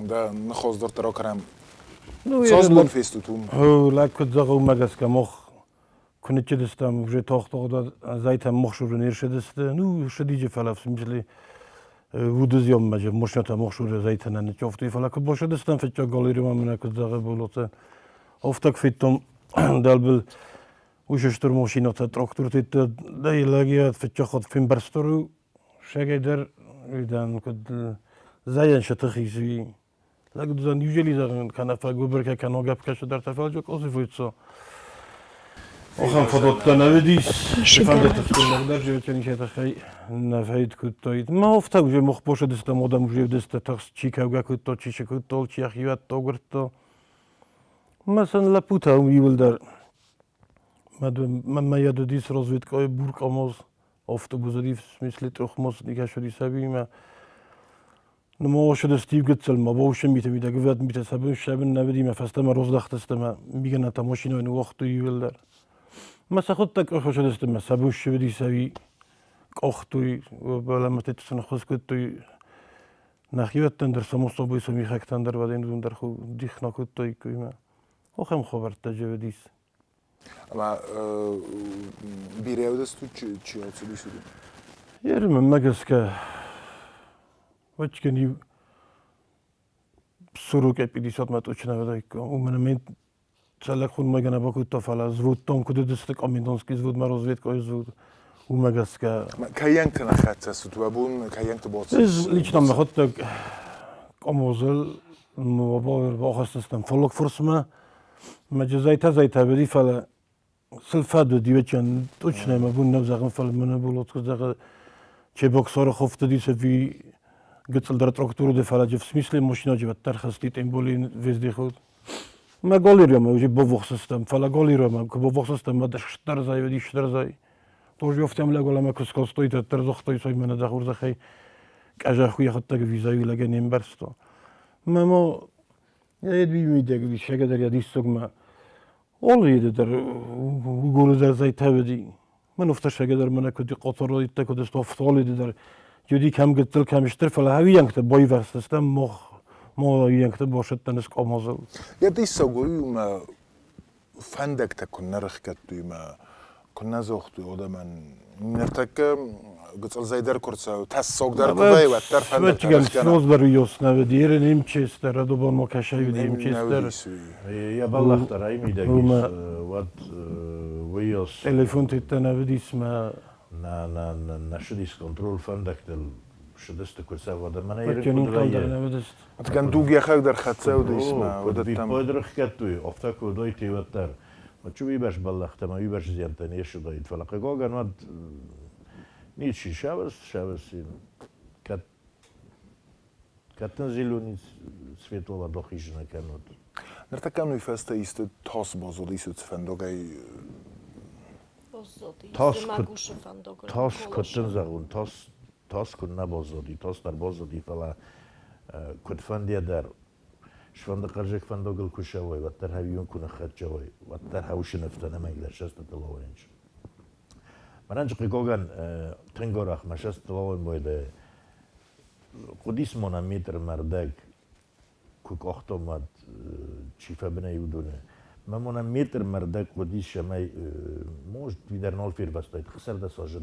дӕ ныхас дарддӕр акӕнӕм. Ну, Цас бон фестут уым? Лӕг куыд зӕгъы, уымӕ гӕсгӕ мах Куы ныччыдыстӕм, уже тохтогъда зайтӕм мохшуры не ршыдысты. Ну, шыдиджы фӕлӕ в смысле удызъеммӕ же мошнята мохшуры зайтӕ нӕ ныччофтой, фӕлӕ куы бошыдыстӕм фыццаг галеремӕ мӕнӕ куыд зӕгъы Болоты, офтаг федтон дӕлбыл уыцы стыр машинӕтӕ, трактортӕ, дӕ лӕгиад фыццаг хатт фембӕрстон, шагӕй дӕр уыдан куыд зайӕн сӕ тых ис, уый. Лӕг уыдзӕн неужели зӕгъын, кӕнӕ фӕгуыбыр кӕнӕ гӕпп кӕсыдӕртӕ фӕлӕ къосы фыццо. Охӕм фадӕттӕ нӕ уыдис, фӕнды тыхджын лӕгдӕр животенихе тыххӕй нӕ фӕид кодтаид. Ма офтӕ уже мохбошыдыстӕм, одӕм уже уыдысты тыхст, чи кӕугӕ кодта, чи цы кодта, чи йӕхиуӕттӕ агуырдта. Мӕ сын лӕппутӕ уым иуылдӕр мӕ йӕ уыдис разведкӕйы бур къамоз, автобус уыди, в смысле трехмост никӕс уыди сабиимӕ. Нымоосыдысты иу гыццыл ма боусы миты мидӕг ӕвӕд митӕ сӕ бын сӕ бын нӕ уыди мӕ фӕстӕмӕ роздӕхтысты мӕ мигӕнӕнтӕ машинӕйы ныууагътой иуылдӕр. Мӕ сӕхуыдтӕг ӕрхуысыдысты мӕ сӕ бус уыди сӕ къохтой, бӕлӕмӕты сын ӕххуыс кодтой. Нӕхиуӕттӕн дӕр само собой сомихӕгтӕн дӕр уӕд дӕр дих нӕ кодтаиккой мӕ. Ахӕм хабӕрттӕ же уыдис. Ӕмӕ бирӕ уыдыстут чи ацыдис уыдон? Ер, мӕнмӕ гӕсгӕ, вӕччыгӕн иу 40-50 мӕ точно уыдаиккам. Уымӕн ӕмӕ цӕллӕг хунмӕ гӕнӕ бакодта, фӕлӕ взводтон куыд уыдысты комендантский взвод мӕ разведкӕйы взвод, уымӕ гӕсгӕ. Кӕйӕнгты нӕ хӕццӕ цыд уӕ бон кӕйӕнгты бацыд? Ӕз лично мӕхуыдтӕг къомозыл бахӕсдзыстӕм фолокфорсмӕ. Мӕ зӕйтӕ зӕйтӕ уыди, фӕлӕ сыл фӕд уыди, вӕччен точно мӕ бон нӕу зӕгъын, фӕлӕ мӕнӕ Болотко зӕгъы, Чебоксары хофты уыди ӕви гыццылдӕр трактор уыди, фӕлӕ в смысле машинӕджы уӕддӕр хӕсти, тем более вездеход. Мӕ галереямӕ уже баввахс стӕм, фӕлӕ галереямӕ куы баввахс стӕм, уӕд стдӕр зӕй уыди, стдӕр зӕй. Тоже офтӕм лӕголӕмӕ куы скодтой, уӕддӕр загътой, цой мӕнӕ дӕ хорзӕхӕй къӕзӕх йӕхӕддӕг визайы лӕгӕн не мбӕрста. Мӕ ма Едви мидӕг диссагӕдӕр йӕ диссагмӕ Олыйы дӕр угоры дӕр зӕйтӕ уыди. Мӕн уфтӕсӕгӕдӕр мӕнӕ куыд къоторойттӕ куыд сты офтолыйы дӕр. Уыди кӕм гыццыл, кӕм стыр, фӕлӕ хӕуиӕнгтӕ бойвӕрстыстӕм мох мо уиӕнгтӕ босыдтӕн скъомозыл. Йӕ диссаг уый у мӕ фӕндӕгтӕ куыннӕ рыхгӕдтой мӕ куыннӕ зогътой, уодӕмӕн ныртӕккӕ гыцъылзӕй дӕр куы рцӕуы, тӕссагдӕр куы вӕййы, уӕддӕр фӕндӕгтӕ рыхгӕнӕн. Сноздӕр уйос нӕ уыди, ерын имчестер, адобон кӕсай уыди имчестер. Йӕ бӕллӕхтӕ раймидӕг ис, уӕд уыйос. Телефон тедтӕ нӕ уыдис мӕ. Нӕ, нӕ, нӕ шыдис контроль фӕндӕгтыл шыдысты куы цӕуӕд ӕмӕ нӕ ерын куыд вӕййы. Ӕтгӕн дуг йӕхӕг дӕр хӕццӕ уыдис мӕ уыдӕттӕм. Куыд рыхгӕдтой, афтӕ куы уыдой уӕддӕр. Чи уыйбӕрц бӕллӕхтӕ ӕмӕ уыйбӕрц зиӕнттӕ не ссыдаид, фӕлӕ хъыгагӕн уӕд ничи сӕвӕрц, сӕвӕрц кӕд кӕд зеленый светола дохизына кӕнут. Ныртӕккӕ уый фӕстӕ исты тас баззад исут фӕндагӕй? Тас куыд дын зӕгъон, тас тас куыд нӕ баззади, тас дӕр баззади, фӕлӕ куыдфӕндыйӕ дӕр сфӕнды хъӕрзӕг фӕндагыл куы сӕуай, уӕддӕр хӕвион куы ныххӕццӕ уай, уӕддӕр хӕусы нывтӕ нӕмӕнгдӕр сӕстытыл ауайынц. Мӕнӕн хъыгагӕн тынг арӕх мӕ сӕстытыл ауайын байдайы. Хъуыдис мӕнӕ метр ӕмӕ рдӕг куы къахтам, уӕд чи фӕбынӕй, уыдоны. Мӕ мӕнӕ метр ӕмӕ рдӕг хъуыдис, цӕмӕй может, уый нал фервӕзтаид 16 азы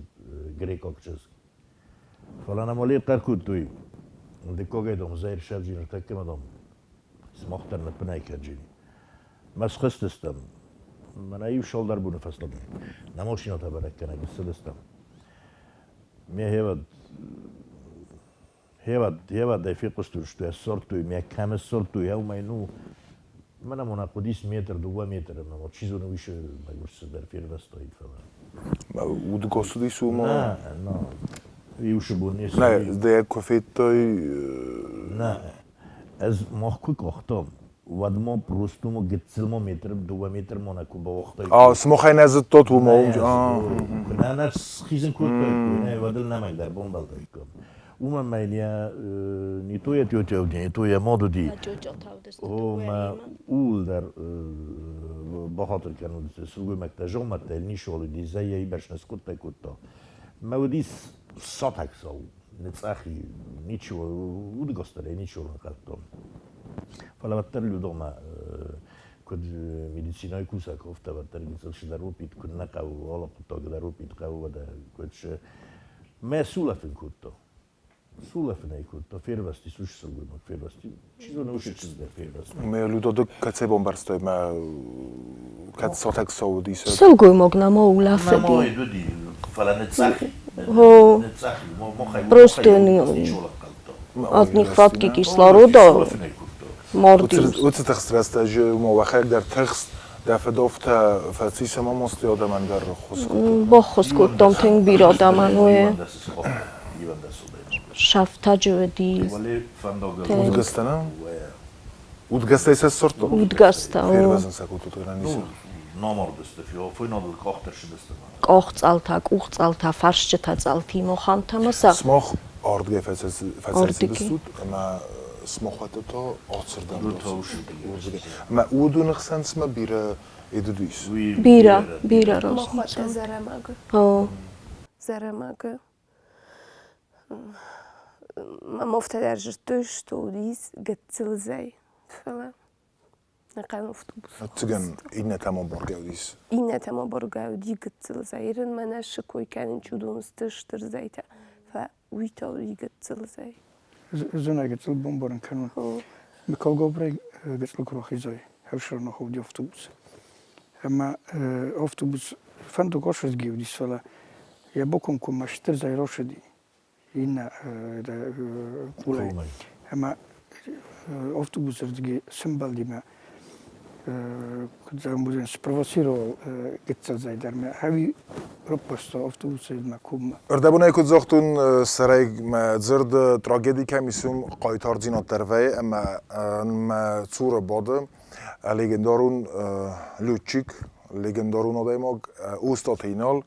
грекъаг чызг. Фӕлӕ нӕм оле хъӕр кодтой, дыккагӕй дам, зӕйр сӕвджи ныртӕккӕ дам, сымах дӕр ныппынӕй кӕнджын. Мӕ схызтыстӕм, мӕнӕ иу цалдӕр боны фӕстӕ нӕ машинӕтӕ бӕрӕггӕнӕг ссыдыстӕм. Ме хевӕд Хевӕд, хевӕдӕй фехъуыстуысты, ссардтой мӕ, кӕм ссардтой, уымӕй ну, мӕнӕ мона хъуыдис метр, дыууӕ метры, ӕмӕ чи зоны, уый мӕгуыр цыдӕр фервӕзтаид, фӕлӕ. Удгос уыдис уымӕ? Нӕ, нӕ. Иу сыбон не Нӕ, дӕ куы федтай... Нӕ, ӕз мах куы къахтам, уӕд ма просто ма гыццыл ма метр, дыууӕ метр ма нӕ куы бауагътай. А, сымахӕй нӕ зыдтат уымӕ? Куы нӕ нӕ схизын кодтаиккой, нӕ, уӕд ыл нӕмӕг дӕр бамбӕлдаиккам. Уымӕн ма йын йӕ не то йӕ тетя уыди, не то йӕ мад уыди. О, мӕ ууыл дӕр бахатыр кӕнут, сылгоймӕгтӕ зонгмӕдтӕ йыл ницыуал уыди, зӕй йӕ ибӕрц нӕ скъуыдтӕ кодта. Мӕ уыдис сатӕг сау, ныцъӕхи, ничего, удыгас дӕр ӕй ничего ӕнхъӕлдтон. Фӕлӕ уӕддӕр Людомӕ куы Куыд медицинӕйы кусӕг, афтӕ уӕддӕр гыццыл цыдӕр опит куыд нӕ хъӕуы, алы хъуыддаг дӕр опит хъӕуы, уӕдӕ куыд сы. Мӕ сулӕфын кодта. Сулӕфын ӕй кодта, фервӕзтис уыцы сылгоймаг, фервӕзти. Чи зоны, уыцы чызг дӕр фервӕзти. Мӕ Людоды кӕцӕй бамбӕрстай, мӕ кӕд сатӕг цӕуыди? Сылгоймаг нӕма улӕфыди. Нӕма уыди, фӕлӕ ныццӕх и. Ныццӕх и. Просто от нехватки кислорода марди. Уыцы тыхст рӕстӕджы ма уӕхӕдӕг дӕр тыхст, дӕ фыдофтӕ фӕцис ӕмӕ мосты адӕмӕн дӕр ххуыс кодтой. Баххуыс кодтам тынг бирӕ адӕмӕн, уый. Сӕфтӕджы уыди. Удгӕстӕ нӕ? Удгӕстӕй сӕ ссардтой? Удгӕстӕ, о. Фервӕзын сӕ кодтой границӕ. Намардысты, фойнадыл къахтӕ ссыдысты. Къахцъӕлтӕ, къухцъӕлтӕ, фӕрсчытӕ цъӕлтимӕ хантӕмӕ сӕ. Смах ардгӕй фӕцӕйцыдыстут ӕмӕ смахуӕттӕ та ацырдӕм уырдыгӕй. Ӕмӕ уыдоны хсӕн цымӕ бирӕ эдыдуис? Бирӕ, бирӕ Махуӕттӕ Зӕрӕмӕгы. Зӕрӕмӕгы. Мӕм афтӕ дӕр зыдтой, что уыдис гыццыл зӕй, фӕлӕ ӕнӕхъӕн автобус. Ӕвӕццӕгӕн, иннӕтӕ ма бӕргӕ уыдис. Иннӕтӕ ма бӕргӕ уыди гыццыл зӕй. Ирын мӕнӕ сыкой кӕнын чудон сты стыр зӕйтӕ, фӕлӕ уый та уыди гыццыл зӕй. Зонай гыццыл бомбарын кӕнун. Миколгобрӕй гыццыл куы рахизай, ӕфсӕрмы худи автобус. Ӕмӕ автобус фӕндаг ошырдги уыдис, фӕлӕ йӕ бакомкоммӕ стыр зӕй рашыди иннӕ къулӕй. Ӕмӕ автобусы рдыги сӕмбӕлди мӕ куыд зӕгъын уыдзӕн, спровоцировал гыццыл зӕй дӕр мӕ ӕви раппӕрста автобусӕй мӕ коммӕ. Ӕрдӕбонӕй куыд загътон, сӕрӕй мӕ дзырд трагеди кӕм ис, уым хъайтардзинад дӕр вӕййы ӕмӕ мӕ цуры бады легендарон летчик, легендарон адӕймаг Устаты Инал.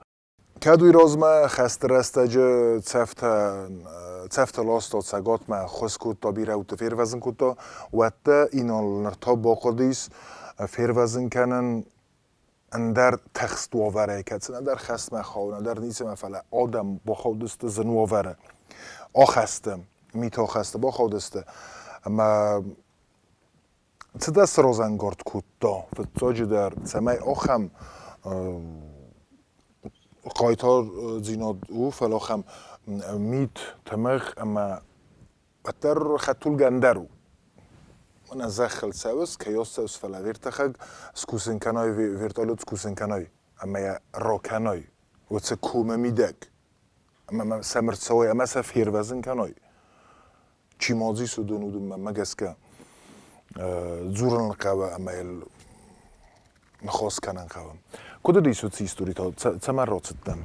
Кӕд уый размӕ хӕсты рӕстӕджы цӕфтӕ ласта Цӕгатмӕ, ӕххуыс кодта, бирӕ удты фервӕзын кодта, уӕдта Инал ныр та бахъуыдис фервӕзын кӕнын ӕндӕр тыхст уавӕрӕй, кӕцы нӕдӕр хӕстмӕ хауы, нӕдӕр ницӕмӕ, фӕлӕ адӕм бахаудысты зын уавӕры, ахӕсты, митахӕсты бахаудысты ӕмӕ Цы дӕ сразӕнгард кодта, фыццаджыдӕр, цӕмӕй ахӕм хъайтардзинад у, фӕлӕ ахӕм мит, тымыгъ ӕмӕ уӕддӕр хӕдтулгӕ ӕндӕр у. Мӕнӕ зӕххыл цӕуыс, кӕй цӕуыс, фӕлӕ вертӕхӕг скусын кӕнай, вертолет скусын кӕнай ӕмӕ йӕ ракӕнай уыцы комы мидӕг ӕмӕ сӕм ӕрцӕуой ӕмӕ сӕ фервӕзын кӕной. Чи ма дзы ис, уыдон уыдонмӕ гӕсгӕ дзурын хъӕуы ӕмӕ йыл ныхас кӕнын хъӕуы. Куыд уыдис уыцы истори та, цӕмӕн рацыдтӕн?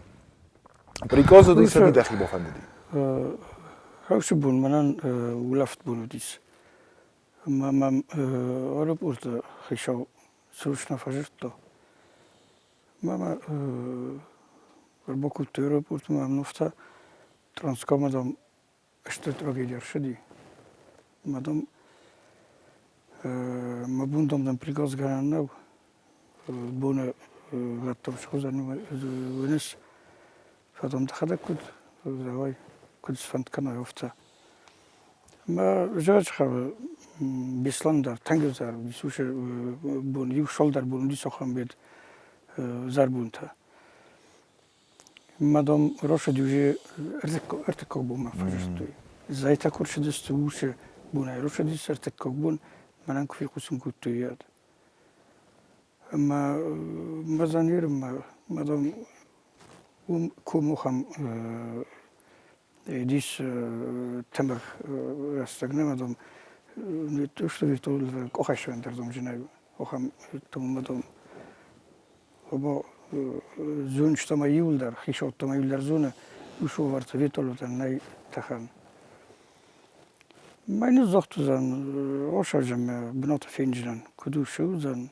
Приказ уыдис ӕви дӕхи бафӕндыди? Хӕхсы бон мӕнӕн улӕфт бон уыдис. Ӕмӕ мӕм аэропорты хицау срочно фӕдзырдта. Мӕ ӕрбакодтой аэропортмӕ, ныфта Транскамӕ, дам, стыр трагеди ӕрцыди. Ӕмӕ, дам, мӕ бон, дам, дӕм приказгӕнӕн нӕу. Боны гъӕдтӕм схуыдзӕн уыныс. Фӕлӕ, дам, дӕхӕдӕг куыд давай, куыд сфӕнд кӕнай, афтӕ. Ӕмӕ зӕгъӕджы хъӕуы Беслӕн дӕр тынг ӕвзӕр уыдис уыцы бон, иу цалдӕр бон уыдис ахӕм бед ӕвзӕр бонтӕ. Ма, дам, рацыди уже ӕртыккаг бонмӕ фӕзылдтой. Зӕйтӕ куы рцыдысты уыцы бонӕй рацыдис ӕртыккаг бон, мӕнӕн куы фехъусын кодтой йӕд. Ӕмӕ мӕ занермӕ, ма, дам, уым комохӕм дис тымыгъ рӕстӕг нӕ, ма, дам, къухӕй дӕр, дам, зынӕй охӕм, ма, дам, Оба зонджытӕ иуылдӕр, хицӕуттӕ иуылдӕр зоны, уыцы уавӕрты вертолетӕн нӕй тӕхӕн. Мӕ ныдздзӕгъд уыдзӕн осӕрджынмӕ бынаты фенджынӕн, куыд у, цы уыдзӕн.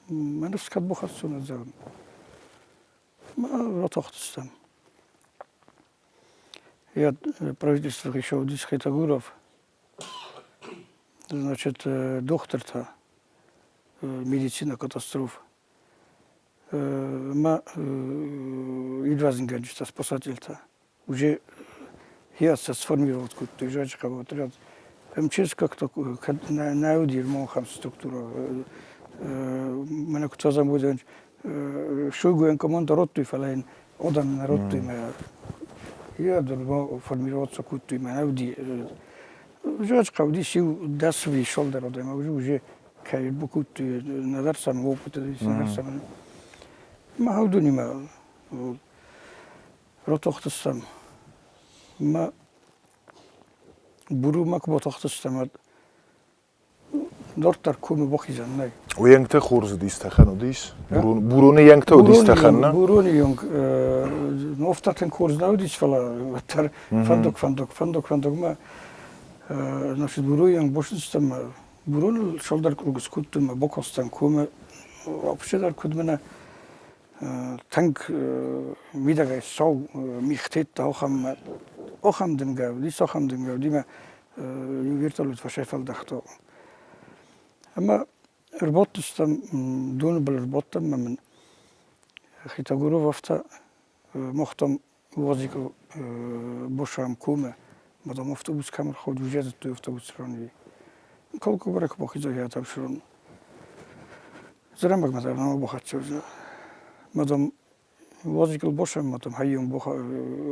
Мӕ ныфс кӕд бахӕссон, зӕгъын. Мӕ ратахтыстӕм. Я правительство хицау уыдис Хетагуров. Значит, дохтыртӕ, медицина катастроф. Ӕмӕирвӕзынгӕнджытӕ, спасательтӕ уже хиӕд сӕ сформировать кодтой, зӕджы хъӕуы отряд. МЧС как-то нӕ уыди ахӕм структура. Мӕнӕ куыд зӕгъӕм, уыдзӕн Шойгуйӕн команда радтой, фӕлӕ йын адӕм нӕ радтой мӕ йӕ дӕр формироваться кодтой мӕ нӕ уыди. Зӕгъ хъӕуди иу дӕс вишол дӕр адӕм уже уже кӕй бакодтой нӕдӕр сӕм опыт, нӕдӕр сӕм. Мӕ уыдонимӕ ратахтыстӕм. Мӕ Бурумӕ куы батахтыстӕм, уӕд дарддӕр комы бахизӕн нӕй. Уӕнгтӕ хорз уыдис, тӕхӕн уыдис? Буроны йӕнгтӕ уыдис тӕхӕн, нӕ? Буроны йӕнг афтӕ тынг хорз нӕ уыдис, фӕлӕ уӕддӕр фӕндаг, фӕндаг, фӕндаг, фӕндагмӕ значит, Буроны йӕнг босыдыстӕм. Буроныл цалдӕр круг скодтон мӕ бакастӕн комы. Вообще дӕр куыд мӕнӕ тынг мидӕгӕй сау мигътӕ ахӕм ахӕм дымгӕ уыдис, ахӕм дымгӕ уыди мӕ иу вертолет фӕсӕйфӕлдӕхта. Ӕмӕ ӕрбадтыстӕм, доны был ӕрбадтӕн ӕмӕ мын Хитагуров афтӕ махтам УАЗикыл босам комы, мадам автобус кӕм ӕрхауд, уже зыдтой автобус ранви. Колкобарак бахизӕг ӕтӕвсырон. Зӕрӕмӕгмӕ дӕр нӕма бахӕццӕ уыдзынӕ. Мадам УАЗикыл босам, мадам хаййон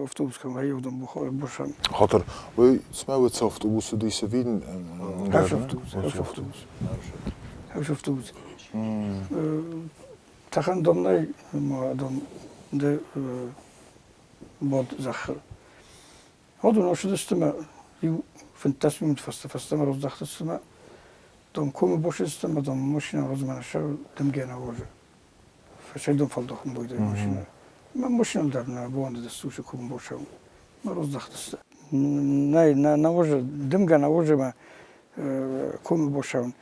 автобус кӕм хаййодон босам. Хатыр, уый цымӕ уыцы автобус уыди ӕви Хӕс автобус, хӕс автобус. Хӕс автобус. Тӕхӕн дон нӕй, ма дон ды бод зӕххыл. Уыдон ӕрцыдысты мӕ иу 15 минут фӕстӕ фӕстӕмӕ раздӕхтысты мӕ дон комы босыдысты ӕмӕ дон машинӕ размӕ нӕ дымгӕ нӕ уозы. Фӕсайдон фӕлдахын бойдӕй машинӕ. Мӕ машинӕ дӕр нӕ бауӕндыдысты уыцы комы босау. Мӕ раздӕхтысты. Нӕй, нӕ уозы, дымгӕ нӕ уозы мӕ комы босауын.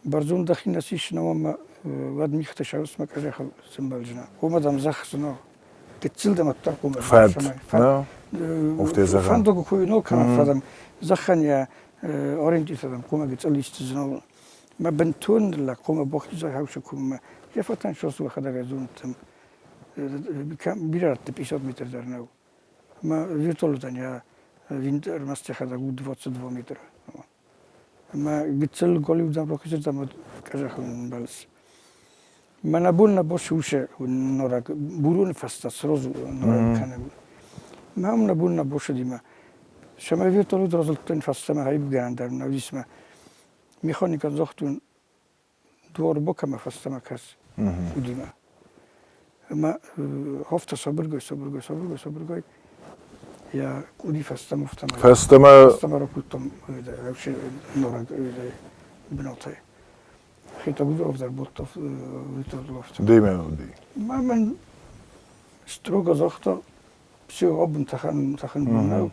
Бӕрзонд дӕхи нӕ сисынӕ ӕмӕ уӕд мигътӕ сӕрысмӕ къӕдзӕхыл сӕмбӕлдзынӕ. Уымӕ дӕм зӕхх зынаргъ. Гыццыл дӕм ӕддӕр хъуамӕ Фӕд, фӕд. Фӕндаг куы ног кӕна фӕдӕм, зӕххӕн йӕ ориентиртӕ дӕм хъуамӕ гыццыл исты зынаргъ. Мӕ бынтон ныллӕг хъуамӕ бохизай хаусы куыммӕ. Йӕ фӕтӕн сосу йӕхӕдӕг зондтӕм. Бирӕ рӕтты 50 метр дӕр нӕу. Мӕ вертолетӕн йӕ винт ӕрмӕст йӕхӕдӕг у 22 метры. Ӕмӕ гыццыл голливудӕн рохизырдӕм уыд къӕдзӕхыл нымбӕлц. Мӕнӕ бон нӕ бос усе норӕг буроны фӕстӕ сразу норӕг кӕны. Мӕ ам нӕ бон нӕ босыдимӕ. Сӕмӕ вертолет разылдтон фӕстӕмӕ хаибгӕнӕн дӕр нӕ уыдис мӕ механикӕн загътон, дуар бокӕмӕ фӕстӕмӕ кӕс удимӕ. Ӕмӕ афтӕ сабыргай, сабыргай, сабыргай, сабыргай йӕ къуди фӕстӕмӕ афтӕмӕй фӕстӕмӕ фӕстӕмӕ ракодтам вообще норӕг бынатӕй. Хетагудоров дӕр бодта вертолет. Демӕ уыди. Мӕ мын строго загъта, все, абон тӕхӕн тӕхӕн нӕу.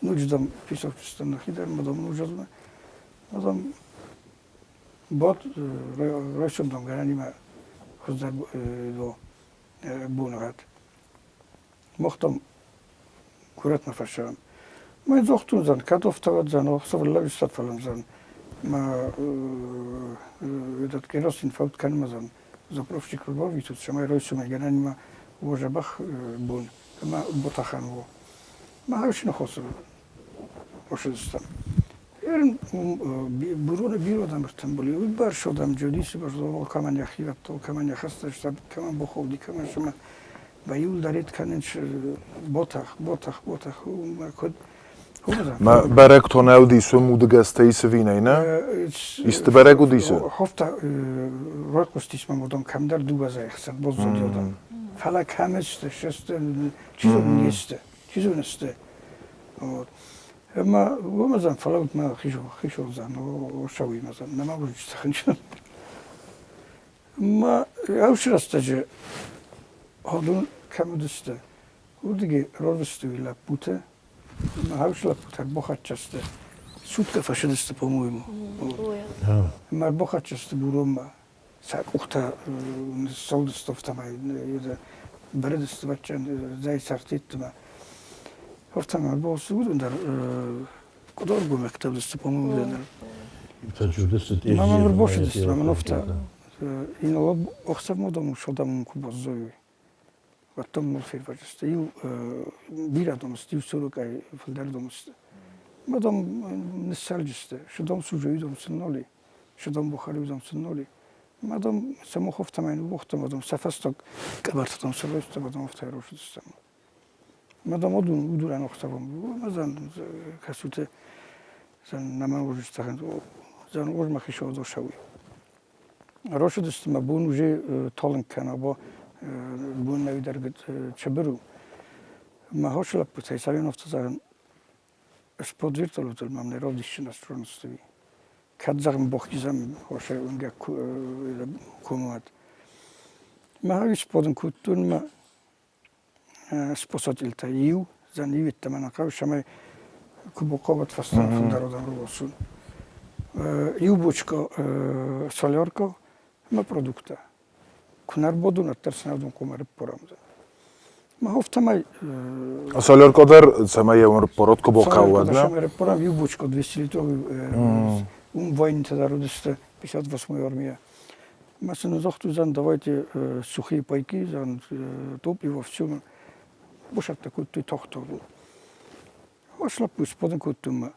Ноджы писавчыстӕм нӕхи дӕр, мадам ноджы мадам Бот райсомдон гӕнӕнимӕ хуыздӕр боныгъӕд. Мохтам горӕтмӕ фӕссӕуӕм. Мӕ дзохтундзӕн, кӕд офтӕвӕдзӕн, охсӕвӕллӕвистад фӕлӕндзӕн, ма этот керосин фӕуд кӕнмӕдзӕн. Заправщик рбавитут, цӕмӕй райсомӕй гӕнӕнимӕ уо дзӕбӕх бон ӕма ботахӕн уо. Ма хӕссын хосы ошыдыстӕм. Буроны бирӕ адӕм ӕртымбыл и. Уый бӕрц адӕм Джудисы бӕрзондыл кӕмӕн йӕхиуӕттыл, кӕмӕн йӕ хӕстӕджытӕ, кӕмӕн бохолди, кӕмӕн сымӕ баиуылдарид кӕнынц ботах, ботах, ботах, уымӕ куыд Мӕ бӕрӕг тонӕ уыдис уым удыгӕстӕ исывинӕй, нӕ? Исты бӕрӕг уыдис? Хофта райхъуыстис мӕм уыдон кӕмдӕр дыууӕ зӕйы хсӕн баззади уыдон. Фӕлӕ кӕм сты, сты, чи зоны, не сты, чи зоны, сты. Вот. Ӕмӕ уымӕн фӕлӕуут мӕ хисодзӕн, ошауимӕ нӕма уызджы Ма ӕвсы рӕстӕджы ходун кӕм уыдысты, уырдыгӕй рорвыстой лӕппутӕ, ӕмӕ ӕвсы лӕппутӕ ӕрбахӕццӕ сты. Суткӕ фӕсыдысты, по-моему. Ӕмӕ ӕрбахӕццӕ сты Буронмӕ. Сӕ къухтӕ ныссӕлдысты, афтӕмӕй бырыдысты баччан зӕй сӕртеттмӕ. Афтӕмӕй ӕрбалцы уыдон дӕр къуыдаргомӕгтӕ уыдысты, по-моему, дӕр. Мама ӕрбацыдысты, мӕ афтӕ инала ӕхсӕвмӕ дам содам куы баззайой, уӕд дам нал фервӕзысты. Иу бирӕ дам сты, иу сорокӕй фылдӕр дам сты. Мадам ныссӕлджысты, шыдом сужуидом сынноли, шыдом бухаруидом сынноли. Мадам самоховтамай нубохта, мадам сафасток къабартатам саройста, мадам офтайрошудыстам. Мадам одун удуран охтавом, мазан касуте зан наман ожистахан, зан ожмахишо одошауи. Рошудысты ма бон уже талынг кӕна, ба бон нӕуидӕр чыбыру. Ма хошлаппутӕй Савиновты зӕгъын, Сподвертолотыл мӕм нӕ равдиссын астроностви. Кӕд зӕгъын бохизӕм хосе унгӕ комуат. Мӕ хави сподын кодтон мӕ спосателтӕ иу, зӕн иу йеддӕмӕ нӕ хъӕуы, цӕмӕй куы бохъӕуӕд фӕстӕмӕ фылдӕр адӕм раласун. Иу бочка солярка ӕмӕ продукттӕ. Куы нӕ ӕрбадон, уӕддӕр сын авдон хъуамӕ ӕрыппарӕм. Мах афтӕмӕй Солярка дӕр цӕмӕй йӕ ӕрыппарат, куы бахъӕуа, уӕд, нӕ? Ӕрыппарӕм иу бочка 200 литровый, уым войнытӕ дӕр уыдысты 58-й армийӕ. Мӕ сын загътой, зӕгъын, давайте сухие пайки, зӕгъын, топливо, все. Босӕттӕ кодтой тагъд-тагъдыл. Ас лӕппу сбадын кодтон мӕ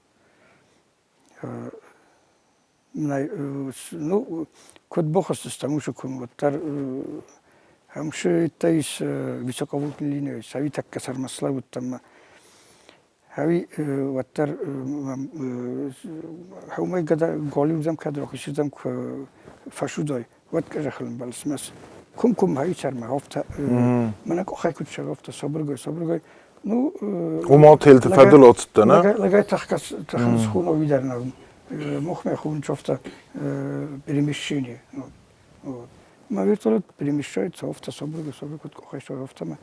Ну, куыд бахызтыстӕм уыцы куым, уӕддӕр ӕмсы ис высоковольтный линия, сӕви тӕккӕ сӕрмӕ слӕууыдтӕн мӕ Ӕви уӕддӕр уымӕй галиуырдӕм кӕд рахизырдӕм куы фӕсудой, уӕд къӕзӕхыл ӕмбӕлыс. Мӕ куым-куым хӕйцӕрмӕ афтӕ мӕнӕ къухӕй куыд цӕуы, афтӕ сабыргай, сабыргай. Ну, Уымӕл телты фӕдыл оцыдтӕ, нӕ? Лӕгӕй тӕхгӕ тӕхынц хуно уидар нӕ. Мохмӕ хун чофта перемещение. Вот. Ма вертолет перемещается, афтӕ сабыргай, сабыргай куыд къухӕй цӕуы, афтӕ ма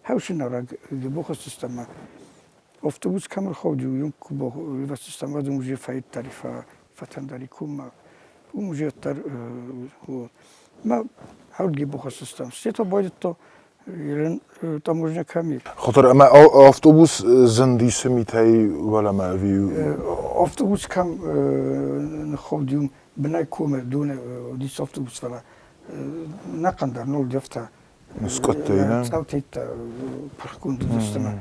хӕусынарӕг бохӕсдзыстӕм автобус кӕм ӕрхауди, уым куы ивӕзтыстӕм, уӕд уым уже фӕйдтари фӕтӕндари коммӕ. Уым уже дӕр ма хӕрдги бохӕсдзыстӕм. Сето байдыдта ерын таможня кӕм и. Хотыр ӕмӕ автобус зындисы митӕй уӕлӕмӕ ӕви? Автобус кӕм ныххауди, уым бынӕй комы доны уыдис автобус, фӕлӕ нӕхъӕн дӕр нол дӕфтӕ Скъуыдтӕй, нӕ? Цъаутӕйттӕ пырхгонд уыдысты ӕмӕ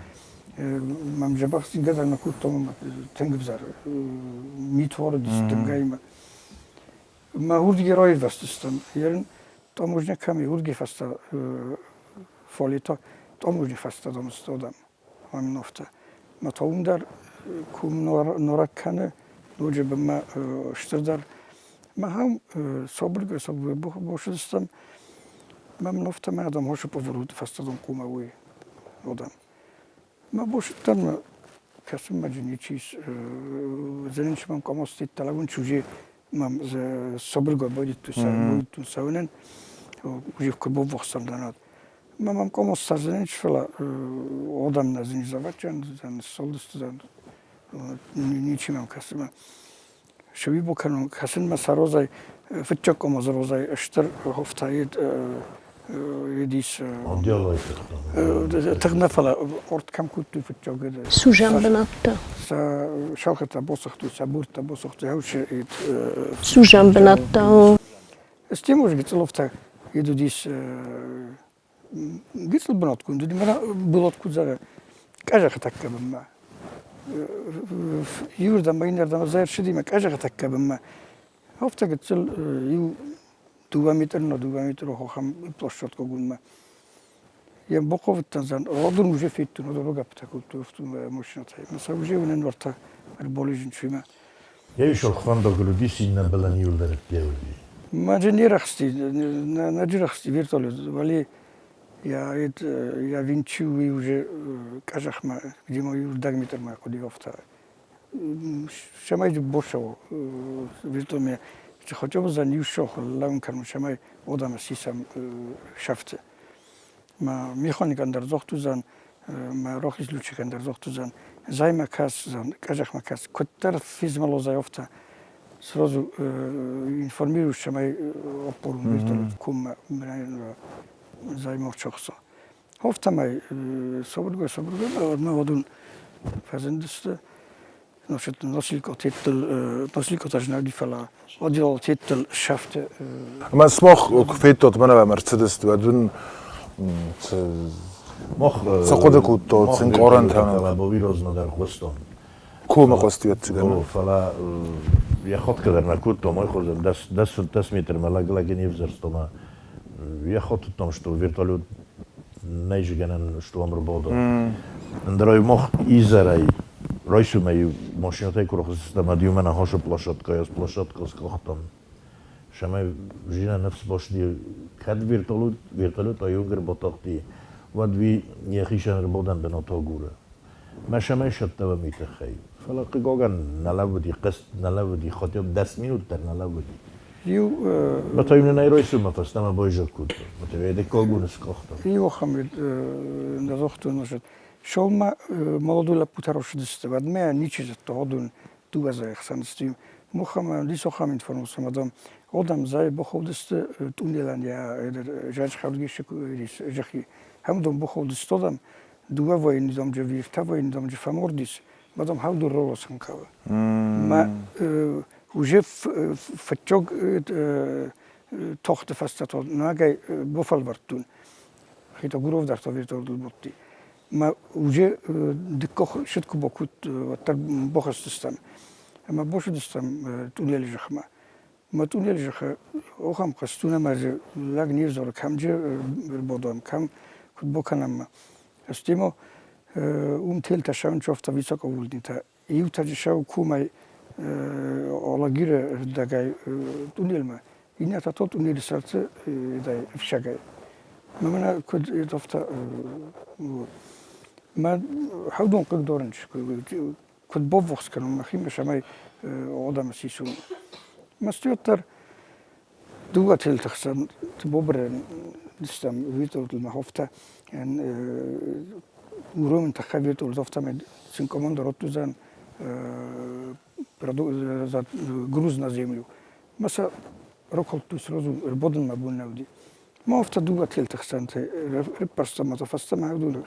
мӕм дзӕбӕх зингӕ дӕр нӕ кодтон ӕмӕ тынг ӕвзӕр мит уарыдис тынгӕй ӕмӕ мӕ уырдыгӕй раирвӕзтыстӕм. Ерын таможня кӕм и, уырдыгӕй фӕстӕ фале та таможня фӕстӕ дам стодам Аминофтӕ. Мӕ та уым дӕр куы норӕг кӕны, ноджы бынмӕ стырдӕр. Махӕн сабыргай сабыргай босыдыстӕм. Мӕ мнофтӕ мӕ адӕм хосы поворот фӕстӕдон хъумӕ уый одам. Мӕ босыдтӕн мӕ кӕсын мӕ ничи зенинчи мӕм къамости талавун чужи мӕм сабыргай байдыдтой цӕуынӕн уже куы баввахсӕм дӕнат. Мӕ мӕм къамос сӕрзенинч, фӕлӕ одам нӕ зинзаватчан, ссалдысты ничи мӕм кӕсы. Мӕ Шевибо кӕнун кӕсунмӕ сӕ розӕй фиццаг къомоз розӕй стыр хофтӕ едис тыгъд нӕ фӕлӕ орд кӕм кодтой фиццаг Сужан бынӕттӕ. Сӕ шалхӕтӕ босыгътой, сӕ буртӕ босыгътой, хӕусы Сужан бынӕттӕ. Стемуж гыцъыловтӕ едудис гыцъыл бынатгонд уыди, мӕнӕ булат куыд зӕгъы, къӕзӕхы тӕккӕ бынмӕ. Иуырдӕм иннӕрдӕм ӕрцыди мӕ къӕзӕхы тӕккӕ бынмӕ. Афтӕ гыццыл иу дыууӕ метры на дыууӕ метры хохӕм площадкӕгондмӕ. Йе мбохъовыдтӕн зӕн, родын уже федтон, уыдон рогӕппытӕ кодтой машинӕтӕй. Мӕ сӕ уже уынӕн уӕртӕ ӕрбализын чуймӕ. Еу фӕндагыл уыдис, иннӕ былӕн иуылдӕр ӕдде уыди. Маджы не рӕхсти, нӕ рӕхсти вертолет, вали я я винчу и уже къӕзӕхмӕ, где мой урдаг метрмӕ хъуыди афтӕ. Цӕмӕй босау вертолет хотя бы за иу сох лӕууын кӕнын, цӕмӕй одамӕ сисӕм сӕфты. Ма механикӕн дӕр зохтузӕн, мӕ рохис лучикӕн дӕр зохтузӕн, займӕ кӕсдзӕн, къӕзӕхмӕ кӕс, куыддӕр физмӕлозӕй офта, сразу информируешь, цӕмӕй оппорун вертолет куммӕ займор чохса. Офтӕмӕй сабыргай сабыргай мӕ уӕдун фӕзындысты. Носилкотӕ знӕуди, фӕлӕ одиолтеттыл сӕфты. Ӕмӕ сымах куы федтат мӕнӕ ӕм ӕрцыдысты, уӕд уын цы хъуыды кодтат, цы ӕнкъарӕнтӕ? Бовирозна дӕр хъуыстон. Комы хъуыстуӕццӕгӕн. Фӕлӕ йӕ хотгӕ дӕр нӕ кодтам, ой хуызӕн 10-15 метрмӕ лӕг-лӕги не взӕрстом. Йӕ хотудтам, что вертолет нӕй гӕнӕн, что ам ӕрбада. Ӕндӕр мах изӕрӕй райсомӕй машинӕтӕй куы рахызтыстӕм, ӕд иумӕ нӕ площадкӕйӕ площадкӕ скъахтам. Сӕмӕй жина ныфс басыди, кӕд вертолет, вертолет айонг ӕрбатахти, уӕд уый йӕхицӕн ӕрбадӕн бынат агуры. Мӕ сӕмӕй сӕттӕвӕм уый тыххӕй. Фӕлӕ, хъыгагӕн, нӕ лӕууыди хъызт, нӕ лӕууыди, хотя бы 10 минут дӕр нӕ лӕууыди. Иу Батай нын ӕй райсоммӕ фӕстӕмӕ байзаг кодта. Батай дыккаг бон скъахта. Иу ахӕм нӕ загътон, Шолма молодой лӕппутӕ росыдысты, уӕдмӕ ничи зыдта, уыдон дыууӕ зӕйы хсӕн сты. Мухам лисохам информаци мадам одам зай боховдысты туннелӕн я жачхавдгиши жахи. Хам дом боховдысты одам дыууӕ военный домджы ӕртӕ военный домджы фӕмордис, мадам хавду ролосан кава. Ма уже фӕччог тохты фӕстӕ то нагай бофӕлвӕрдтун. Хито Гуров дӕр то ботти. Ма уже дыккох шыд куы бокут, уӕддӕр бохӕсдзыстӕм. Ӕмӕ босыдыстӕм тъунелы зӕхмӕ. Ма тъунелы зӕххы охӕм хъӕстун ӕмӕ дзы лӕг не взоры, кӕм джы ӕрбодӕм, кӕм куыд бокӕнӕм. Ӕстемо уым телтӕ сӕвынчофтӕ високовольтнитӕ. Иутӕ джы сӕу кумӕй Алагиры рдӕгӕй тъунелмӕ, иннӕтӕ то тъунелы сӕрты ӕфсагӕй. Мӕнӕ куыд афтӕ мӕ хӕвдон хъыгдорын куыд баввахс кӕнон мӕхимӕ, цӕмӕй адӕмы сисон. Мӕсты уӕддӕр дыууӕ телты хсӕн бобырӕн стӕм вертолетыл мӕ хофтӕ уромын тыххӕй вертолет афтӕмӕй сын командор уыдзӕн груз на землю. Мӕ сӕ ракалдтой сразу ӕрбадынмӕ бон нӕ уыди. Ма афтӕ дыууӕ телты хсӕнты ӕрыппӕрстам ӕмӕ фӕстӕмӕ уыдоны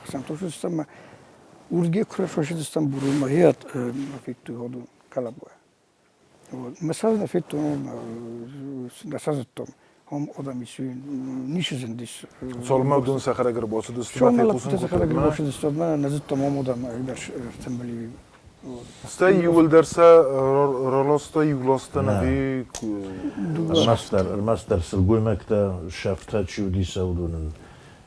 хсӕнты сыстӕм ӕмӕ уырдгӕ куы фӕсыдыстӕм бурумӕ, гъе федтой уыдон хъӕлӕбуа. Мӕ сӕр нӕ федтон, нӕ сӕ зыдтон. Ом одам ис, ницы зындис. Цалынмӕ уыдон сӕхӕдӕг ӕрбацыдысты, мӕ фехъусын сӕхӕдӕг ӕрбацыдысты, уӕдмӕ нӕ зыдтам, ом одам ӕгас ӕртӕмбӕли. Стӕй иууылдӕр сӕ раласта иу ластӕн ӕви Ӕрмӕстдӕр, ӕрмӕстдӕр сылгоймӕгтӕ сӕфтӕ чи уыди сӕ уыдонӕн.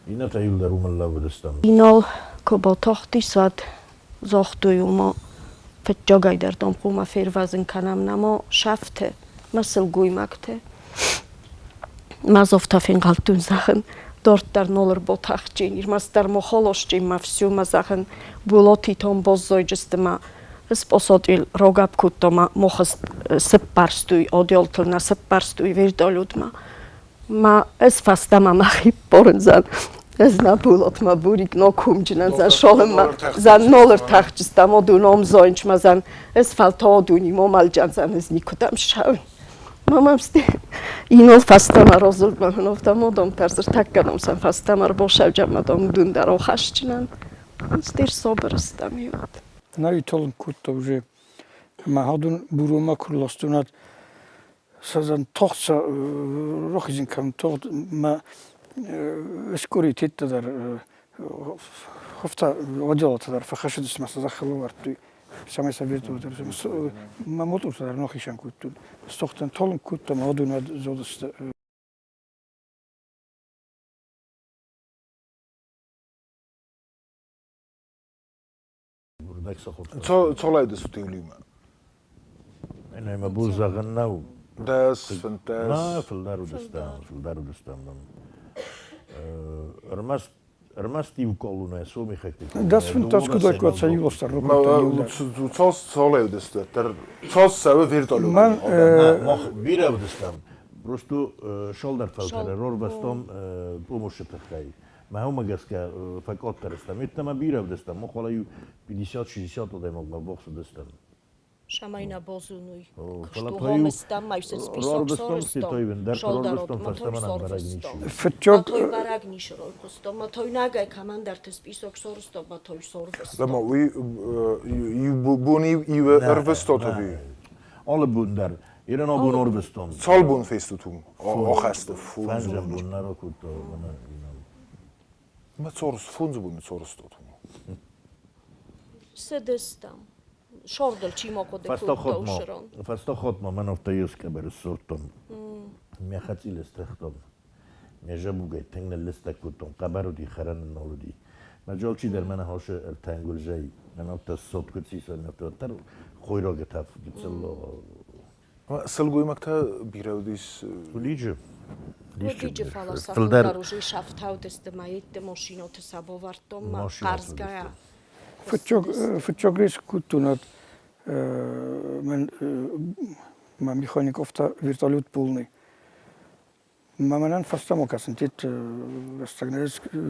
Иннӕтӕ иууылдӕр уымӕн лӕууыдыстӕм. Инал куы батахтис, уӕд загътой, ома фыццагӕй дӕр дам хъуамӕ фервӕзын кӕнӕм нӕма сӕфты мӕ сылгоймӕгты. Мӕ афтӕ фенхъӕлдтон, зӕгъын, дарддӕр нал ӕрбатӕхджын, ӕрмӕстдӕр ма халасджын мӕ всё мӕ зӕгъын, Болати там баззайдзысты мӕ спосатил рагӕпп кодта мӕ мах сыппӕрстой одеялтыл нӕ сыппӕрстой вертолетмӕ. Мӕ ӕз фӕстӕмӕ мӕхи ппарындзӕн. Ӕз нӕ Болатмӕ бурик нӕ комджынӕн зӕн шалынмӕ зӕн нал ӕртӕхджыстӕм адон ам зайынчмӕ зӕн ӕз фӕлтау адони ма мӕлджӕн ӕз никуыдӕм ссӕуын. Мамам инол фӕстӕмӕ разылд мӕ автомодом тӕрзыртӕккӕ дам сӕм фӕстӕмӕ ӕрбасӕвджӕн мӕ дам уыдон дӕр ахӕсджынӕн. Стыр собыр стӕм иуӕд. Нӕ талынг кодта уже. Ӕмӕ адон буромӕ куы рластон, сӕ тагъд сӕ рахизын кӕнын тагъд мӕ скъори тедтӕ дӕр хафта одеялатӕ дӕр фӕхӕссыдысты мӕ сӕ зӕххыл ӕвӕрдтой, цӕмӕй сӕ вертолет мӕ мотортӕ дӕр нахизӕн кодтон. Стохтӕн талынг кодта мӕ адон уӕд зодысты. Цолайдысты иулимӕ? Ӕнӕ бон зӕгъын нӕу. 10, 15. На, фылдӕр уыдыстӕм, фылдӕр уыдыстӕм. Ӕрмӕст ӕрмӕст иу колоннӕ сомихӕгты. 10-15 куыд кодта иу Цас цалай уыдысты? Цас цӕуы вертолет? Мах бирӕ уыдыстӕм. Просто шалдӕр фӕлтӕры рорвӕстом помощы тыххӕй. Мӕ уымӕ гӕсгӕ фӕкъаддӕр стӕм. Йеддӕмӕ бирӕ уыдыстӕм. Мах уал иу 50-60 адӕймагмӕ ввахс уыдыстӕм. Самай нӕ бозунуй. Куыстугъомыстӕм майсыц писок сорыстом, Фыццаг бӕрӕг нишрой куыстом, ма тойнагӕй кӕмӕндӕрты список сорыстом, ма той сорвыстом. Ма уый иу бон иу ӕрвыстот ӕви? Алы бон дӕр. Ирон абон ӕрвыстон. Цал бон фестут уым? Ахӕсты фондз бон нӕ ракодта. Ма цорс фондз боны цорстот уым. Цыдыстӕм. Шордыл чи ма хъуыды кодта уыцы ран. Фӕстаг хатт ма мӕн афтӕ иу скъӕбӕр ссардтон. Мӕ хӕцъил стыхтон. Мӕ зӕбугӕй тынг ныллыстӕг кодтон, хъӕбӕр уыди, хӕрӕн нал уыди. Мӕ алчидӕр мӕнӕ хосы ӕртӕнгуылзӕй, мӕн афтӕ ссад куыд сисон, афтӕ уӕддӕр хойрагы тӕф гыццыл. Сылгоймӕгтӕ бирӕ уыдис? Лиджы. Лиджы, фӕлӕ сӕ фылдӕр уже сӕфтаудысты мӕйтты машинӕты сӕ бавӕрдтон ма хъӕрзгӕйӕ. Фыццаг рейс кодтон, мӕн мӕ механиков та вертолет полный. Мӕнӕн фӕстӕмӕ кӕсын тет рӕстӕг нӕ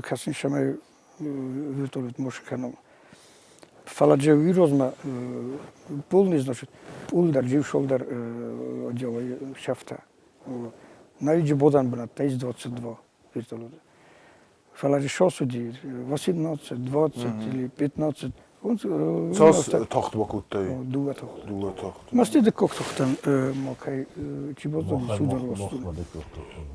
кӕсын цӕмӕй вертолет мос кӕнон. Фӕлӕ же уый розмӕ полный, значит, пъул дӕр, джиушол дӕр отделой сӕфта. Наиджы бодан бынӕттӕ из 22 вертолета. Фӕлӕ же шос уыди 18, 20 или 15. Цас тахт бакодтай? Дыууӕ тахты. Дыууӕ тахты. Масти дыккаг тахтӕн макӕй чи баззади, судар ластон.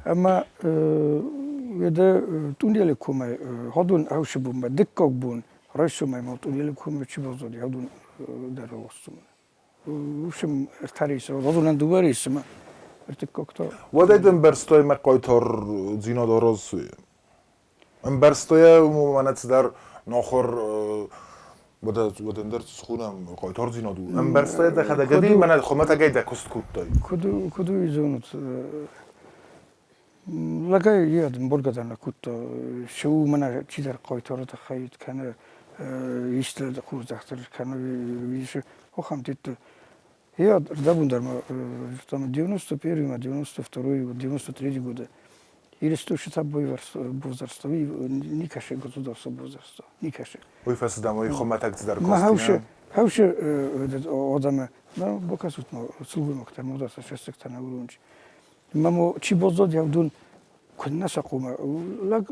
Ӕмӕ уӕдӕ туннели комӕй хадон ӕвсы бонмӕ дыккаг бон райсомӕй ма туннели комӕй чи баззади, хадон дӕр ластон. В общем, ӕртӕ рейсы, хадонӕн дыууӕ рейсы ма ӕртыккаг та. Уӕдӕй дын бӕрцтой мӕ хъайтардзинад аразы. Ӕмбӕрстой мӕнӕ цыдӕр нохур уӕдӕндӕр схонӕм хъайтардзинад у. Ӕмбӕрстай дӕхӕдӕг ӕви мӕнӕ хуымӕтӕгӕй дӕ куыст кодтай? Куыд уый зонут? Лӕгӕй йӕ ӕмбаргӕ дӕр нӕ кодта. Цы у мӕнӕ чидӕр хъайтары тыххӕй кӕнӕ исты хорздӕхтӕ кӕнӕ исы ахӕм тетты. Я рдӕбон дӕр ма там 91-ма, 92-й, 93 годы Ирыстонсы бавзӕрста, никӕсы государство бавзӕрста, никӕсы. Уый фӕцыдам, уый хуымӕтӕг цыдӕр кости. Хӕусы адӕмы, бакӕсут ма, сылгоймӕгтӕ, модӕртӕ, сӕстӕгтӕ нӕ урончи. Мамо, чи баззад, уыдон куыннӕ сӕ хъуамӕ, лӕг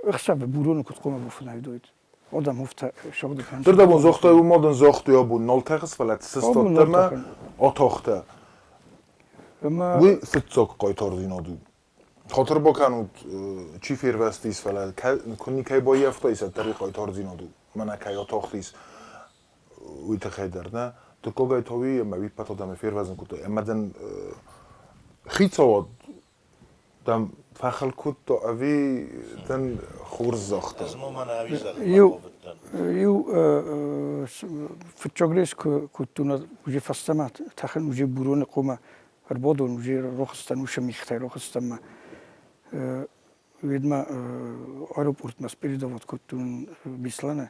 ӕхсӕвы буроны куыд хъуамӕ бафынӕй уыдаид. Одам уфта согды кӕнын. Дырдабон зогътай, уымӕ дын зогътой абон нал тӕхыс, фӕлӕ сыстадтӕ мӕ атахтӕ. Уый фыццаг хъайтардзинад у. Хатыр бакӕнут, чи фервӕзтис, фӕлӕ куы никӕй баййӕфтаис, уӕддӕр уый хъайтардзинад у. Мӕнӕ кӕй атахтис, уый тыххӕй дӕр нӕ. Дыккагӕй та уый ӕмӕ уый ппӕт адӕмы фервӕзын кодтой. Ӕмӕ дын хицауад дӕм фӕхыл кодта ӕви дын хорз загъта? Иу фыццаг рейс куы кодтон, уже фӕстӕмӕ тӕхын, уже Буроны хъомӕ ӕрбадон, уже рохстӕн, уыцы мигътӕй рохстӕнмӕ. Уӕдмӕ аэропортмӕ спередавать кодтон Беслӕны.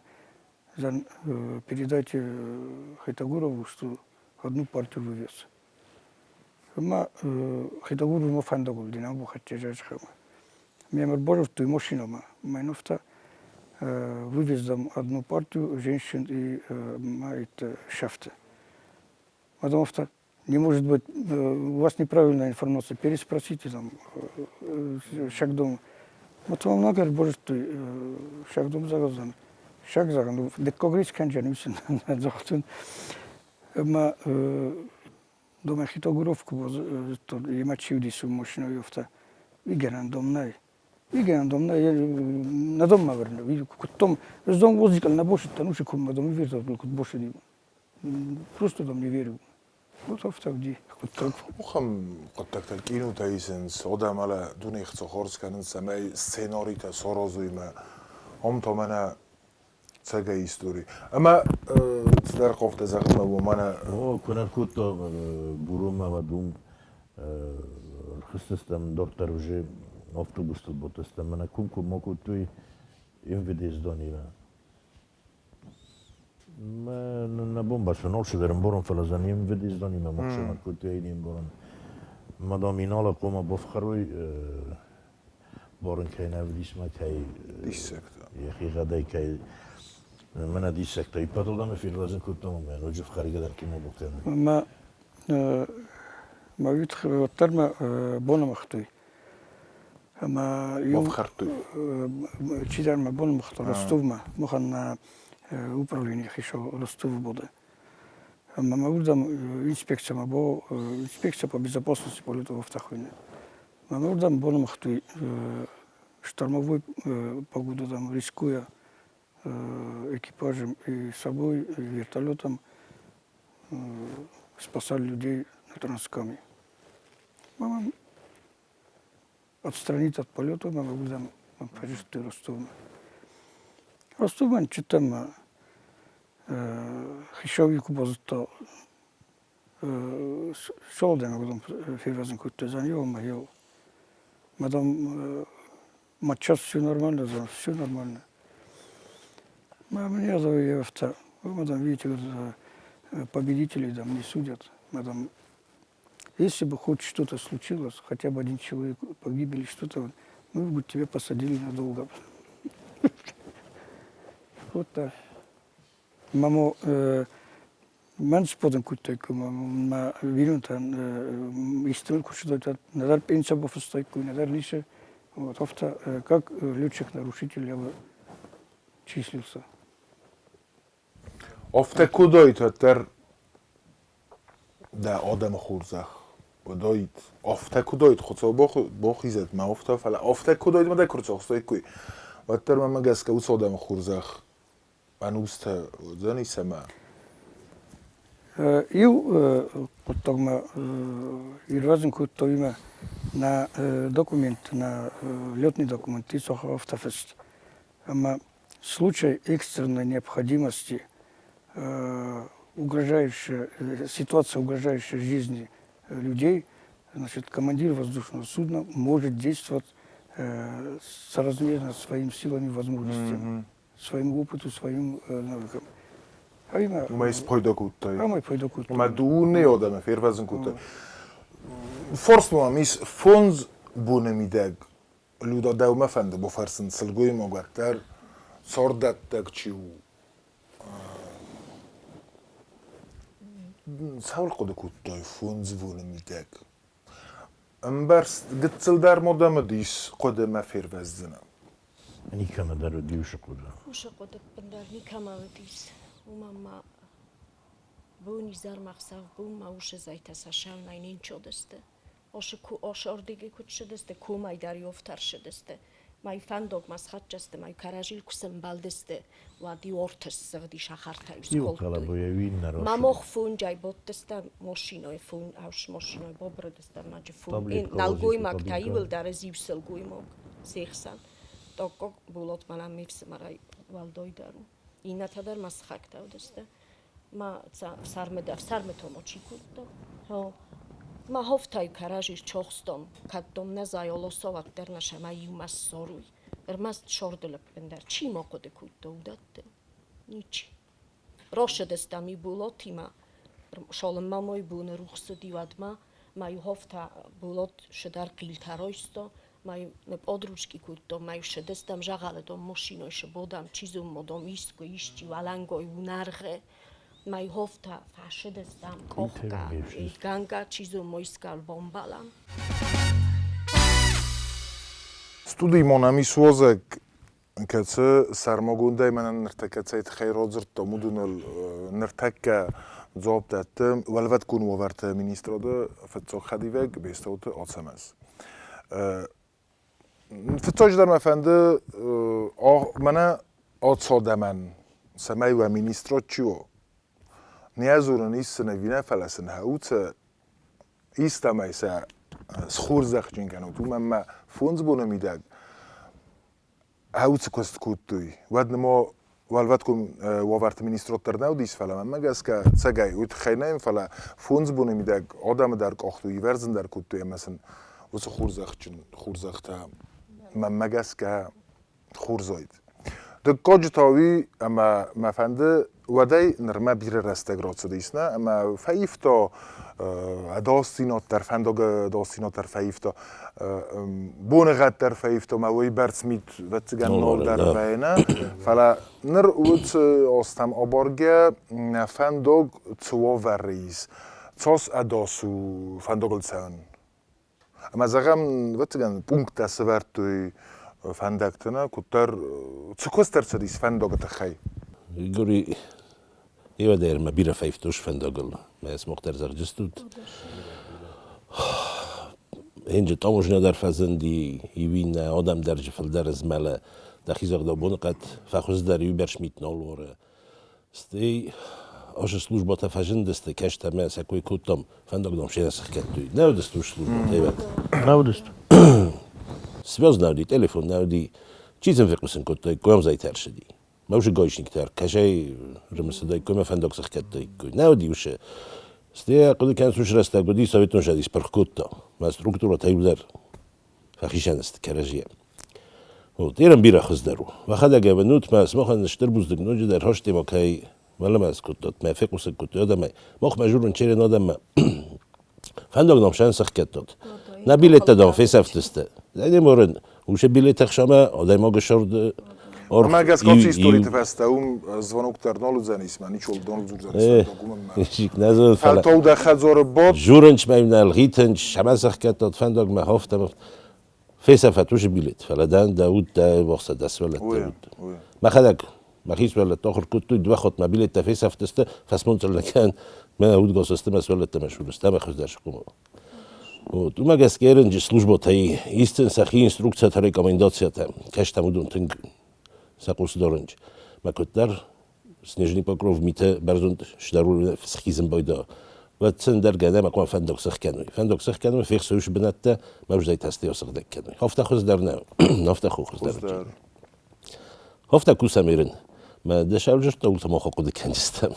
Передайте Хетагурову, что одну партию вывез. Ӕма Хетагуровмӕ фӕндагыл Динамо хӕццӕ зӕрдхӕмӕ. Ме ӕрбазудтой машинӕмӕ. Мӕ вывез одну партию женщин и это шефты. Потом что не может быть, у вас неправильная информация, переспросите там, шаг дом. Потом много может, шаг дом загазан. Шаг заган, дыккаг рейс кӕнджен, загътын. Ӕмӕ домӕ Хитогуровку базыдтон, йемӕ чи уыдис, уым машинӕйы афтӕ. Уый дом нӕй. Уый дом нӕй, нӕ доммӕ вӕрны. Куыдтом, ӕз дом возикал нӕ босыдтӕн, уыцы коммӕ дом вертолетыл куыд босыди. Просто дом не верю. Вот афтӕ уыди хъуыддаг. Ахӕм хъуыддӕгтӕ кинотӕ исынц, адӕм дунейы хца хорз кӕнынц, цӕмӕй сценаритӕ саразой мӕ ам та мӕнӕ цӕгӕй истори. Ӕмӕ цыдӕр хъавтӕ зӕгъынмӕ уымӕн О, куы нӕ кодта Буронмӕ уӕд уым рхызтыстӕм дарддӕр уже автобустыл бадтыстӕм. Мӕнӕ комкоммӕ кодтой МВД зданиемӕ. Нӕ бон бацу алцыдӕр ӕмбарон, фӕлӕ дзы МВД зданиемӕ махсӕмӕ кодтой не мбарон. Мадам Инала хъуамӕ бафхӕрой барын кӕй нӕ уыдис мӕ кӕй диссӕгтӕ йӕхигъӕдӕй кӕй мӕнӕ диссӕгтӕ иппӕтыл дӕм фервӕзын кодтон ӕмӕ ноджы фхӕргӕ дӕр кӕм бакӕнын. Мӕ мӕ уӕддӕр мӕ бонамӕхтой. Ӕмӕ иу Бафхӕрдтой. чидӕр мӕ бонамӕхта Ростовмӕ, махӕн нӕ управление хицау Ростовы буде. Ӕмӕ мӕ уырдӕм инспекциямӕ бо инспекция по безопасности полетов афтӕ хуыйны. Мӕ уырдӕм бонамӕхтой штормовой погода там рискуя. экипажем и собой, и вертолетом спасали людей на Транскаме. Мама отстранить от полета, мама удан фашисты Ростовна. Ростовман читам хищови кубозто Шолден удан фирвазен кутте за него могил. Мадам матчас все нормально, все нормально. Мне я мадам, видите, победителей там не судят. Мадам, если бы хоть что-то случилось, хотя бы один человек погиб или что-то, мы бы тебя посадили надолго. Вот так. Мамо, მან სპოდენ კუტეკ ма винутан истрел кушдойта надар пенса бофстойку надар нише вот авто как летчик-нарушитель я бы числился. Офте кудойта тер да одам хурзах удойт офте кудойт хуцо бох бохизет ма офте фала офте кудойт ма да курцох стойку ваттер ма магаска ус одам хурзах анусте зани сама Иу хъуыддагмӕ ирвӕзын кодтой мӕ на документ, на летный документ афтӕ фыст, ӕмӕ случай экстренной необходимости, угрожающая, ситуация, угрожающая жизни людей, значит, командир воздушного судна может действовать соразмерно своим силам и возможностям, своему опыту, своим навыкам. Уымӕй спайда кодтай. Уымӕй пайда кодтай. Ӕмӕ дуне адӕмы фервӕзын кодтай. Форсмӕ ис фондз боны мидӕг Люда дӕумӕ фӕнды бафӕрсын сылгоймаг уӕддӕр царддӕттӕг чи у. Цӕуыл хъуыды кодтай фондз боны мидӕг? Ӕмбӕрст гыццыл дӕр ма дӕм уыдис хъуыды мӕ фервӕздзынӕ. Никӕмӕ дӕр уыди уыцы хъуыды. Уыцы хъуыды ӕппындӕр никӕмӕ уыдис. Уымӕн ма бон-изӕрмӕ ӕхсӕв-бонмӕ усы зӕйтӕ сӕ сӕнӕй не нчодысты. Ошордиги куд ссыдысты, комӕй дӕр иофтӕр ссыдысты. Мӕй фӕндагмӕ схӕццӕ сты, мӕй кӕрӕдзийыл куы сӕмбӕлдысты, уӕд иу орты ссыгъди сахартӕй скодтой. Мамох фунджай бодтыстӕм машинӕйы фун, ӕвс машинӕйы бабырыдыстӕм маджы фун. Нӕлгоймӕгтӕ иуылдӕр ӕз иу сылгоймаг се хсӕн. Таккаг Болат мӕнӕн ме фсымӕрӕй уӕлдайдӕр у. Иннӕтӕ дӕр мӕ сыхӕгтӕ уыдысты. Ма ӕфсӕрмы тома чи кодта. Ма хофтӕй кӕрӕзи чохстон, кӕддон нӕ зайолосо уӕддӕр нӕ сӕмӕ иумӕ ссоруй. Ӕрмӕст сорды лӕппындӕр чи ма хъуыды кодта уыдӕтты? Ничи. Росыдыстӕм и Булотимӕ, цалынмӕ мой боны рухс цыди, уӕдмӕ ма иу хофтӕ Булот цыдӕр хъилтӕ райста, ма нӕ подружки кодтон, ма ссыдыстӕм загъӕлыдон машинӕй сыбодам, чи зонмодом искуы исчи уӕлӕнгай унӕргъы. Ма хофтӕ фӕсыдыстӕм къохгӕ, гӕнгӕ, чи зонмо искал бомбалам. Студийы мӕнӕм ис уазӕг, кӕцы сӕрмагондӕй мӕнӕн ныртӕккӕ цӕй тыххӕй радзырдтам, уыдоныл ныртӕккӕ дзуапп дӕтты Уӕлвӕткон уавӕрты министрады фыццаг хӕдивӕг Бестауты Ацӕмӕз. Фыццаджыдӕр мӕ фӕнды мӕнӕ ацадӕмӕн, цӕмӕй уӕ министрад чи у, не дзурын ис сын ӕви нӕ, фӕлӕ сын хӕуцы истӕмӕй сӕ схорзӕхджын кӕнут, уымӕн ӕмӕ фондз боны мидӕг хӕуцы куыст кодтой, уӕд ныма уӕлвӕткон уавӕрты министрад дӕр нӕ уыдис, фӕлӕ мӕнмӕ гӕсгӕ цӕгӕй уый тыххӕй нӕ, фӕлӕ фондз боны мидӕг адӕмы дӕр къахтой, ивӕрзын дӕр кодтой ӕмӕ сын уыцы хорзӕхджын хорзӕхтӕ мӕнмӕ гӕсгӕ хорз уаид. Дыккаджы та уый, ӕмӕ мӕ фӕнды уӕдӕй нырмӕ бирӕ рӕстӕг рацыдис, нӕ? Ӕмӕ фӕивта ӕдасдзинад дӕр, фӕндаг ӕдасдзинад дӕр фӕивта, боныгъӕд дӕр фӕивта, ӕмӕ уыйбӕрц мит, ӕвӕццӕгӕн, нал дӕр вӕййы, нӕ? Фӕлӕ ныр уыцы азтӕм абаргӕ нӕ фӕндаг цы уавӕры ис, цас ӕдас у фӕндагыл цӕуын? Ӕмӕ зӕгъӕм, ӕвӕццӕгӕн, пункттӕ сӕвӕрдтой фӕндӕгты, нӕ, куыддӕр цы куыст ӕрцыдис фӕндагы тыххӕй? Гури, Ивадӕр ма бирӕ фӕивтос фӕндагыл, мӕ смохтӕр зӕгъджыстут. Энджи таможня дӕр фӕзынди, иуиннӕ адӕм дӕр фылдӕр змӕлы. Дӕхи зӕгъдау боныхъӕд фӕхуыздӕр, иу бӕрц мит нал уары. Стӕй асы службӕтӕ фӕзындысты, кӕстӕрмӕ сӕ кой кодтам, фӕндаг дам се сӕхгӕдтой. Нӕ уыдысты уыцы службӕтӕ, ӕвӕд. Нӕ уыдысты. Связь нӕ уыди, телефон нӕ уыди. Чи сын фехъусын кодтаиккой, ам зӕйтӕ ӕрцыди. Мӕ усы гаишниктӕ кӕсӕй рымысыдаиккой, мӕ фӕндаг сӕхгӕдтаиккой. Нӕ уыди усы. Стӕй хъуыды кӕныс, уыцы рӕстӕг уыди, Советон Цӕдис пырх кодта. Мӕ структурӕтӕ иудӕр фӕхицӕн сты кӕрӕдзийӕ. Вот, Ирӕн бирӕ хуыздӕр у. Мӕхӕдӕг ӕвӕнут мӕ, сымахӕн стыр бузныг ноджыдӕр хостема кӕй мӕлӕмӕ скодтат, мӕ фехъусын кодтой адӕмӕй. Махмӕ журын черен адӕммӕ. Фӕндаг нам шанс сӕхгӕдтат. Нӕ билеттӕ дам фесӕфтысты. Не морын, усе билет ӕхсамӕ адӕймагы сӕрды Ӕмӕ гӕсгӕ ацы историты фӕстӕ уым звонок дӕр нал уыдзӕнис, мӕ ничол дон дзурдзӕнис, уымӕн. Фӕлтау дӕ хӕдзары бад. Журынч мӕм нӕ лгъитынч, сӕмӕ сӕхгӕдтат фӕндагмӕ хафтам. Фесӕфӕт уыцы билет, фӕлӕ дӕн дӕ уд дӕ бахса дӕ сывӕллӕттӕ уд. Мӕхӕдӕг мӕхи сывӕллӕттӕ ахуыр кодтой, дыууӕ хатт мӕ билеттӕ фесӕфтысты, фӕсмон сыл нӕ кӕнын, мӕ удгас сты мӕ сывӕллӕттӕ мӕ сурысты ӕмӕ хуыздӕр схъомыл. Вот. Уымӕ гӕсгӕ ерынджы службӕтӕй истын сӕхи инструкциятӕ, рекомендациятӕ, кӕстӕм уыдон тынг сӕ хъус дарынч. Мӕ куыддӕр Снежный покров митӕ бӕрзонд сдарун схизын байда. Уӕд сын дӕр гӕнӕ ма хъуамӕ фӕндаг сых кӕной. Фӕндаг сых кӕной, фехсуйс бынӕттӕ, мӕвзӕй тасты сыгъдӕг кӕной. Афтӕ хуыздӕр нӕ, афтӕ хуыздӕр. Афтӕ кусӕм ерын. Мӕ дӕ сӕвзӕрдта уылты мах хъуыды кӕнджыстӕм.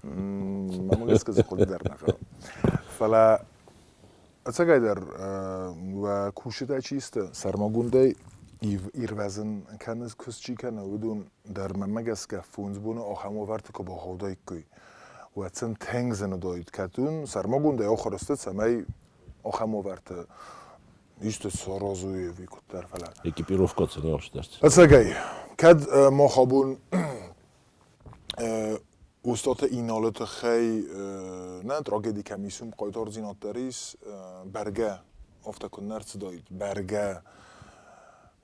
Мӕнмӕ гӕсгӕ дзы хъуыды дӕр нӕ хъӕуы. Фӕлӕ ӕцӕгӕйдӕр уӕ кусджытӕ чи сты, сӕрмагондӕй ирвӕзын кӕны куыст чи кӕны, уыдон дӕр мӕнмӕ гӕсгӕ фондз боны ахӕм уавӕрты куы бахаудаиккой, уӕд сын тынг зын уыдаид. Кӕд уын сӕрмагондӕй ахуыр сты, цӕмӕй ахӕм уавӕрты исты саразой ӕви куыддӕр, фӕлӕ. Экипировкӕ сын ӕхсдӕрт. Ӕцӕгӕй, кӕд мах абон Устаты Иналы тыххӕй нӕ трагеди кӕм ис, уым хъайтардзинад дӕр ис, бӕргӕ, афтӕ куыннӕ ӕрцыдаид, бӕргӕ.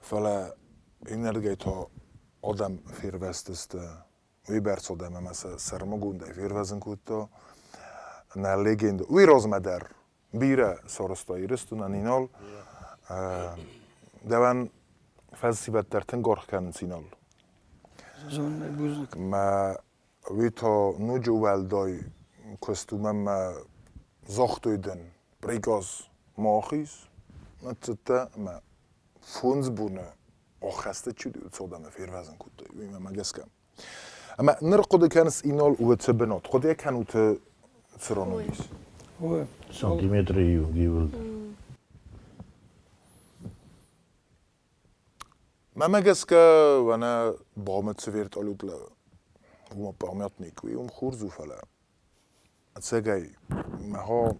Фӕлӕ иннӕрдыгӕй та адӕм фервӕзтысты, уыйбӕрц адӕм ӕмӕ сӕ сӕрмагондӕй фервӕзын кодта. Нӕ легенда, уый размӕ дӕр бирӕ сарӕзта Ирыстонӕн Инал. Дӕуӕн фӕсивӕд дӕр тынг аргъ кӕнынц Инал. Мӕ уый та ноджы уӕлдай куыст у мӕнмӕ загътой дын приказ ма ахиз, ныццыдтӕ ӕмӕ фондз боны ӕххӕсты чи уыд, уыцы адӕмы фервӕзын кодтой, уый мӕмӕ гӕсгӕ. Ӕмӕ ныр хъуыды кӕныс Инал уыцы бынат, хъуыды кӕнут цы ран уыдис? Сантиметры иу ивылд. Мӕмӕ гӕсгӕ, уӕнӕ бамыд цы вертолет лӕууы, уымӕ памятник уый уым хорз у, фӕлӕ ӕцӕгӕй мӕ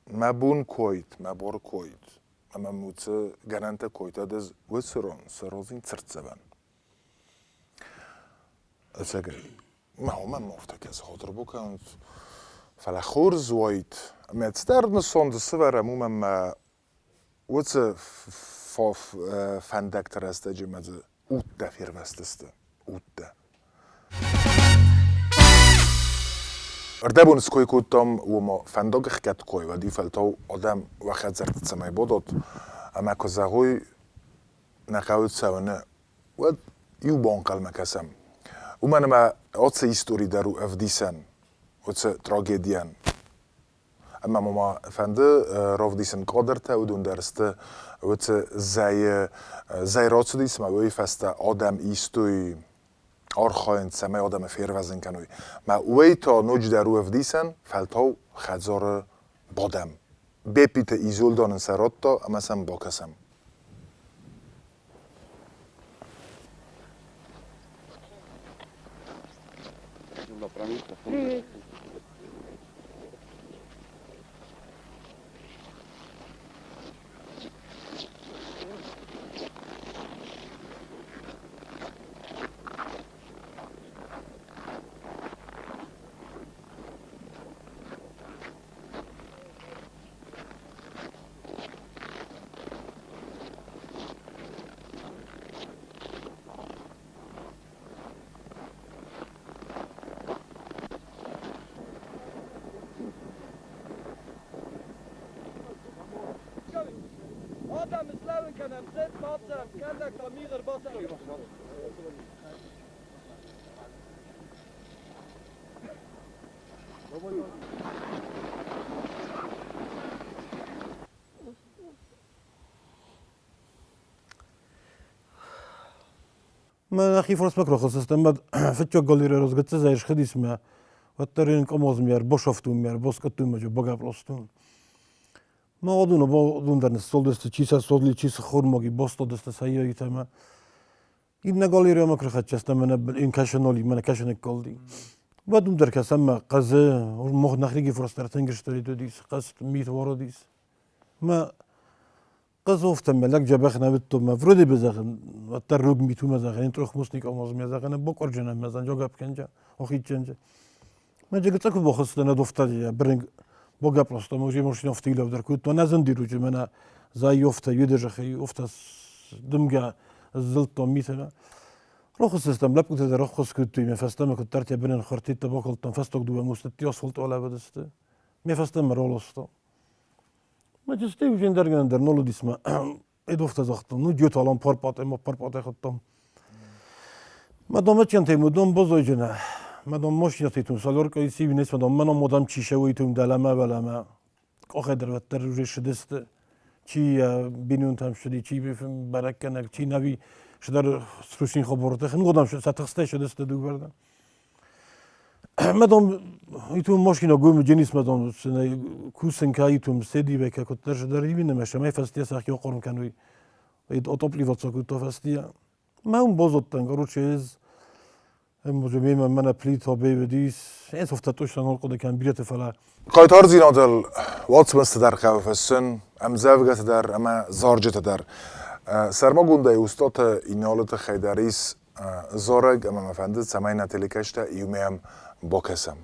мӕ бон койт, мӕ бор койт, ӕмӕ уыцы гӕнӕнтӕ койт ӕз уыцы рон саразин цыртдзӕвӕн. Ӕцӕгӕй, мӕ уымӕн афтӕ кӕсы хатыр бакӕнут, фӕлӕ хорз уаид, ӕмӕ цыдӕр нысан дзы сӕвӕрӕм, уымӕн мӕ уыцы фӕндӕгты рӕстӕджы мӕ дзы удтӕ фервӕзтысты, удтӕ. Ӕрдӕбон ской кодтам, уома фӕндаг ӕхгӕд кой, уӕд фӕлтау адӕм уӕ хӕдзӕртты цӕмӕй бадат, ӕмӕ куы зӕгъой, нӕ хъӕуы цӕуыны, уӕд иу банхъӕлмӕ кӕсӕм. Уымӕн ӕмӕ ацы истори дӕр у ӕвдисӕн уыцы трагедийӕн. Ӕмӕ ма фӕнды равдисын кадртӕ, уыдон дӕр сты уыцы зӕйы зӕй рацыдис ӕмӕ уый фӕстӕ адӕм истой архайынц, цӕмӕй адӕмы фервӕзын кӕной. Мӕ уый та ноджыдӕр у ӕвдисӕн, фӕлтау хӕдзары бадӕм. Беппиты Изольда нын сӕ радта ӕмӕ сӕм бакӕсӕм. Привет. Нӕхи форсмӕ рохылцыстӕм, фыццаг галерейы розгӕццӕ схыдисмӕ, уӕддӕр ын къомозмӕ ӕрбосӕфтунмӕ, ӕрбоскъӕттунмӕ багаплостун. Ма одуна бодун дӕр ниссолдысты, чи сӕ содли, чи цы хормаги бостодысты сӕ иоитӕмӕ. Иннӕ галерейӕмӕ крыхатчастӕ мӕнӕ ин кӕсӕноли, мӕнӕ кӕсӕнӕг колди. Уӕдум дӕр кӕсӕммӕ хъӕзы, мох нахриги форстӕр тынгыстӕри дудис, хъӕст мит вородис. Ма Хъызофтӕмӕ лӕг дзӕбӕх нӕ уыдтон мӕ вроде бы зӕгъын, уӕддӕр рог митумӕ зӕгъын, тъох мусник омозмӕ зӕгъын, бокъорджынӕмӕ зӕгъын, жогапкӕнджа, охитченджа. Мӕ джигыцъа куы бохыцтӕн ӕдофтаджы бырынг богӕ просто мӕ уже машина офтилав дӕр куыдтон, нӕ зындиручы мӕнӕ зай офта, юдежахи, офта дымгӕ зылдтон митӕмӕ. Рохыцыстӕм лӕппутӕ дӕр ӕххуыс кодтой, мӕ фӕстӕмӕ куыддӕртӕ бынӕн хӕртиттӕ бакалдтон, фӕстаг дыууӕ мустытти асфальт алӕвӕдысты. Ме фӕстӕмӕ раластон. Мӕ уже ӕндӕр нал уыдис мӕ эдофтӕ загътон, ну джеталан парпат ӕмӕ парпат ӕхуыдтам. Мӕ домӕччентӕй мудон бозойджынӕ, мӕ дом машинӕтӕй тум солярка исивнес, мӕ дом мӕ модам чишӕуй тум дӕлӕмӕ вӕлӕмӕ. Къохӕй дӕр уӕддӕр уже шыдысты. Чи бинонтӕм шыди, чи бӕрӕггӕнӕг, чи нави шыдӕр срушин хабортых. Нгодам сӕ тыхстӕй шыдысты дыууӕрдӕм. Мадам, итум машина гуймы дженис мадам кусен ка итум седиве ка куыддӕр дӕр ивинӕ сӕмӕй фӕстийӕ сӕхи охъорм кӕнуй. Отопливо куыдто фӕстийӕ. Мӕ ум бозоттан, короче, ez може мемӕ мӕнӕ плита бейведис. Ez офта точно нал хъуыды кӕн билеты фӕлӕ. Хъайтардзинадыл уацмысты дӕр хъӕуы фыссын, ӕмдзӕвгӕты дӕр ӕмӕ зарджыты дӕр. Сӕрмагондӕй Устаты Иналы тыххӕй дӕр ис зарӕг ӕмӕ мӕ фӕнды, цӕмӕй нӕ телекӕстӕ иумӕ бакӕсӕм.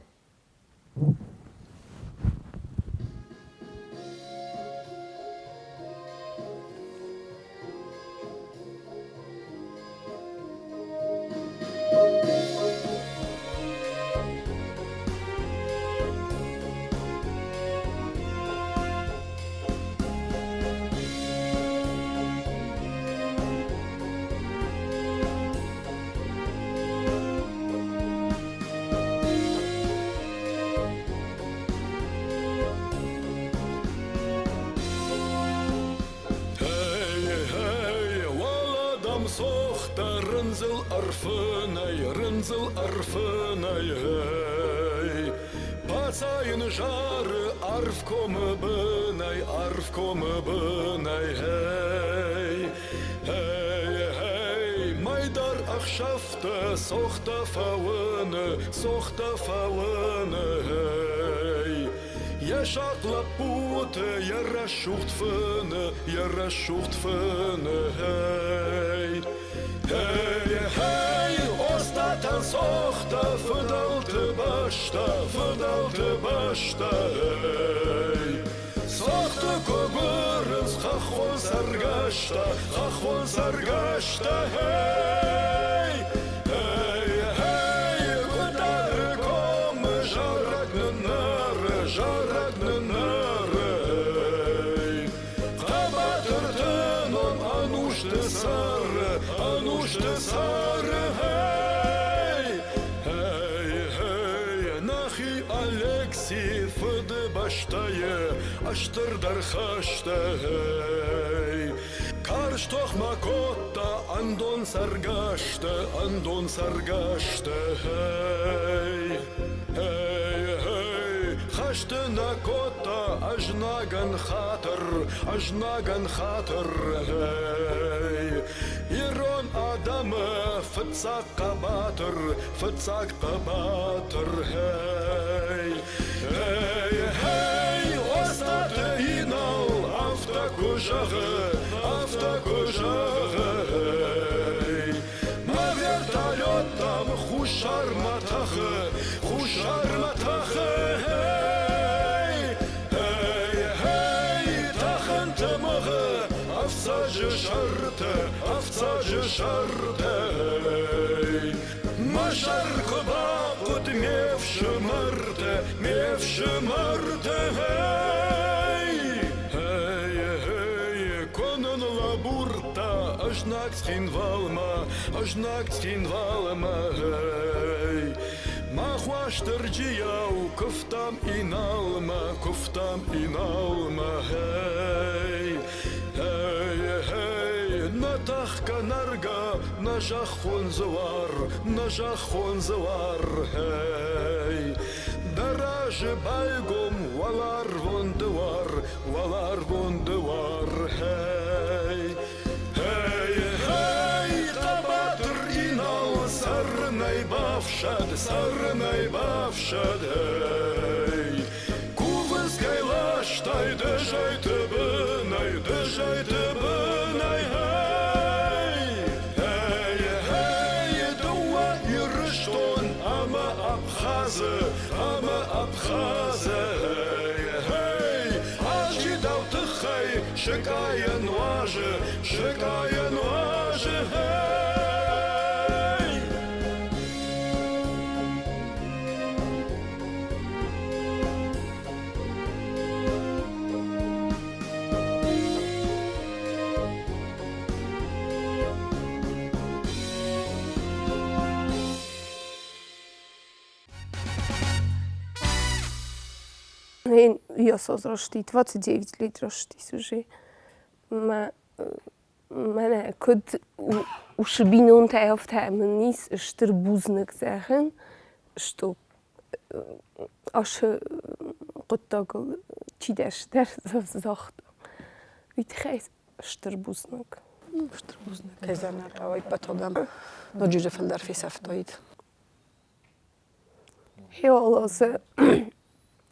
Hey, hey, уӕлӕдӕм сохтӕ рындзыл ӕрфынӕй, рындзыл ӕрфынӕй, hey. Пацайын зары арф комы бынӕй, арф комы бынӕй, hey. Hey, hey, мӕйдар ӕхсӕвтӕ сохтӕ фӕуыны, сохтӕ фӕуыны, hey. Йӕ сахъ лӕппуты, йӕ рӕсугъд фыны, йӕ рӕсугъд фыны, hey. Hey, hey, Остатӕн сохтӕ, фыдӕлты бӕстӕ, фыдӕлты бӕстӕ, hey. Сохты куы гуырынц хӕххон цӕргӕстӕ, хӕххон цӕргӕстӕ, hey. Hey, hey, Къуыдары комы зарӕг ныннӕры, зарӕг ныннӕры, hey. Хъӕбатырты ном ӕнусты цӕры, ӕнусты цӕры, hey. Hey, hey, нӕхи Алекси Фыдыбӕстӕйы стырдӕр хӕсты, hey. Карз тохмӕ кодта ӕндон цӕргӕсты, ӕндон цӕргӕсты, hey. Hey, hey, хӕсты нӕ кодта ӕзнагӕн хатыр, ӕзнагӕн хатыр, hey. Ирон адӕмы фыццаг хъӕбатыр, фыццаг хъӕбатыр, hey. Hey, hey, Остаты Инал афтӕ куы зӕгъы, афтӕ куы зӕгъы, hey. Мӕ вертолет дам хуссармӕ тӕхы, хуссармӕ тӕхы, hey. Hey, hey, тӕхын тымыгъы ӕфцӕджы сӕрты, ӕфцӕджы сӕрты, hey. Мӕ сӕр куы бахъуыд ме фсымӕрты, ме фсымӕрты, hey. Hey, hey, куы нын лӕбурдтой. Цхинвалмӕ, ӕзнаг Цхинвалмӕ, гъей. Мах Уастырджийау куывтам Иналмӕ, куывтам Иналмӕ, гъей. Гъей, гъей, нӕ тӕхгӕ нӕргӕ, нӕ зӕххон дзуар, нӕ зӕххон дзуар, гъей. Дӕ разы байгом уӕларвон дуар, уӕларвон дуар, гъей. Гъей, гъей, хъӕбатыр Инал, цӕрынӕй бафсӕд, цӕрынӕй бафсӕд, гъей. Кувынц кӕй ластай ды зӕйты бынӕй, ды зӕйты бынӕй, гъей. Гъей, гъей, дыууӕ Ирыстон ӕмӕ Абхазы, ӕмӕ Абхазы, гъей, гъей. Алчи дӕу тыххӕй сыкъайӕ нуазы, сыкъайӕ нуазы, гъей. Йосоз рости, 29 лет ростис уже. Мӕ мӕнӕ куыд усы бинонтӕ, афтӕ мын ис стыр бузныг зӕгъын, что ашы хъуыддагыл чидӕр загъта. Уый тыххӕй стыр бузныг. Стыр бузныг. Кӕй зӕгъын ӕй хъӕуы, ӕппӕт адӕм ноджы фылдӕр фесӕфтаид. Хеуалосы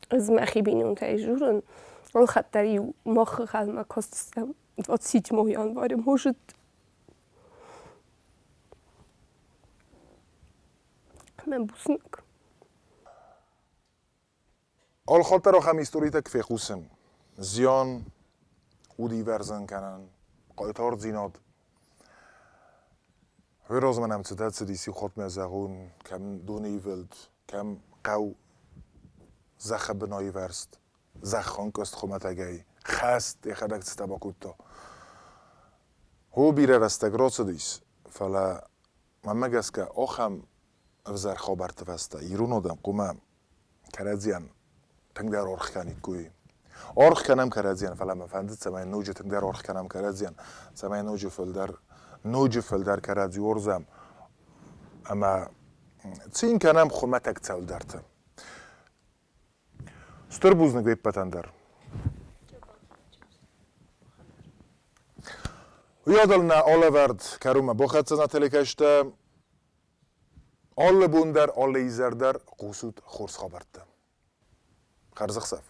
ӕз мӕхи бинонтӕй журын, алхатт дӕр-иу мах ӕнхъӕлмӕ кастыстӕм 27 января, может, мӕ бузныг. Алхатт дӕр ахӕм историтӕ куы фехъусын, зиан, удивӕрзӕн кӕнӕн, хъайтардзинад. Уый размӕ нӕм цытӕ цыдис иу хатт мӕ зӕгъон, кӕм доны ивылд, кӕм хъӕу зӕххы бын аивӕрзт, зӕххӕнкъуыст хуымӕтӕгӕй, хӕст йӕхӕдӕг цытӕ бакодта. О, бирӕ рӕстӕг рацыдис, фӕлӕ мӕнмӕ гӕсгӕ ахӕм ӕвзӕр хабӕртты фӕстӕ ирон адӕм хъуамӕ кӕрӕдзийӕн тынгдӕр аргъ кӕниккой. Аргъ кӕнӕм кӕрӕдзийӕн, фӕлӕ мӕ фӕнды, цӕмӕй ноджы тынгдӕр аргъ кӕнӕм кӕрӕдзийӕн, цӕмӕй ноджы фылдӕр, ноджы фылдӕр кӕрӕдзи уарзӕм ӕмӕ цин кӕнӕм хуымӕтӕг цӕуылдӕрты. Стыр бузныг уе ппӕтӕн дӕр. Уыйадыл нӕ алӕвӕрд кӕронмӕ бахӕццӕ нӕ телекӕстӕ. Алы бон дӕр, алы изӕр дӕр хъусут хорз хабӕрттӕ. Хӕрзӕхсӕв!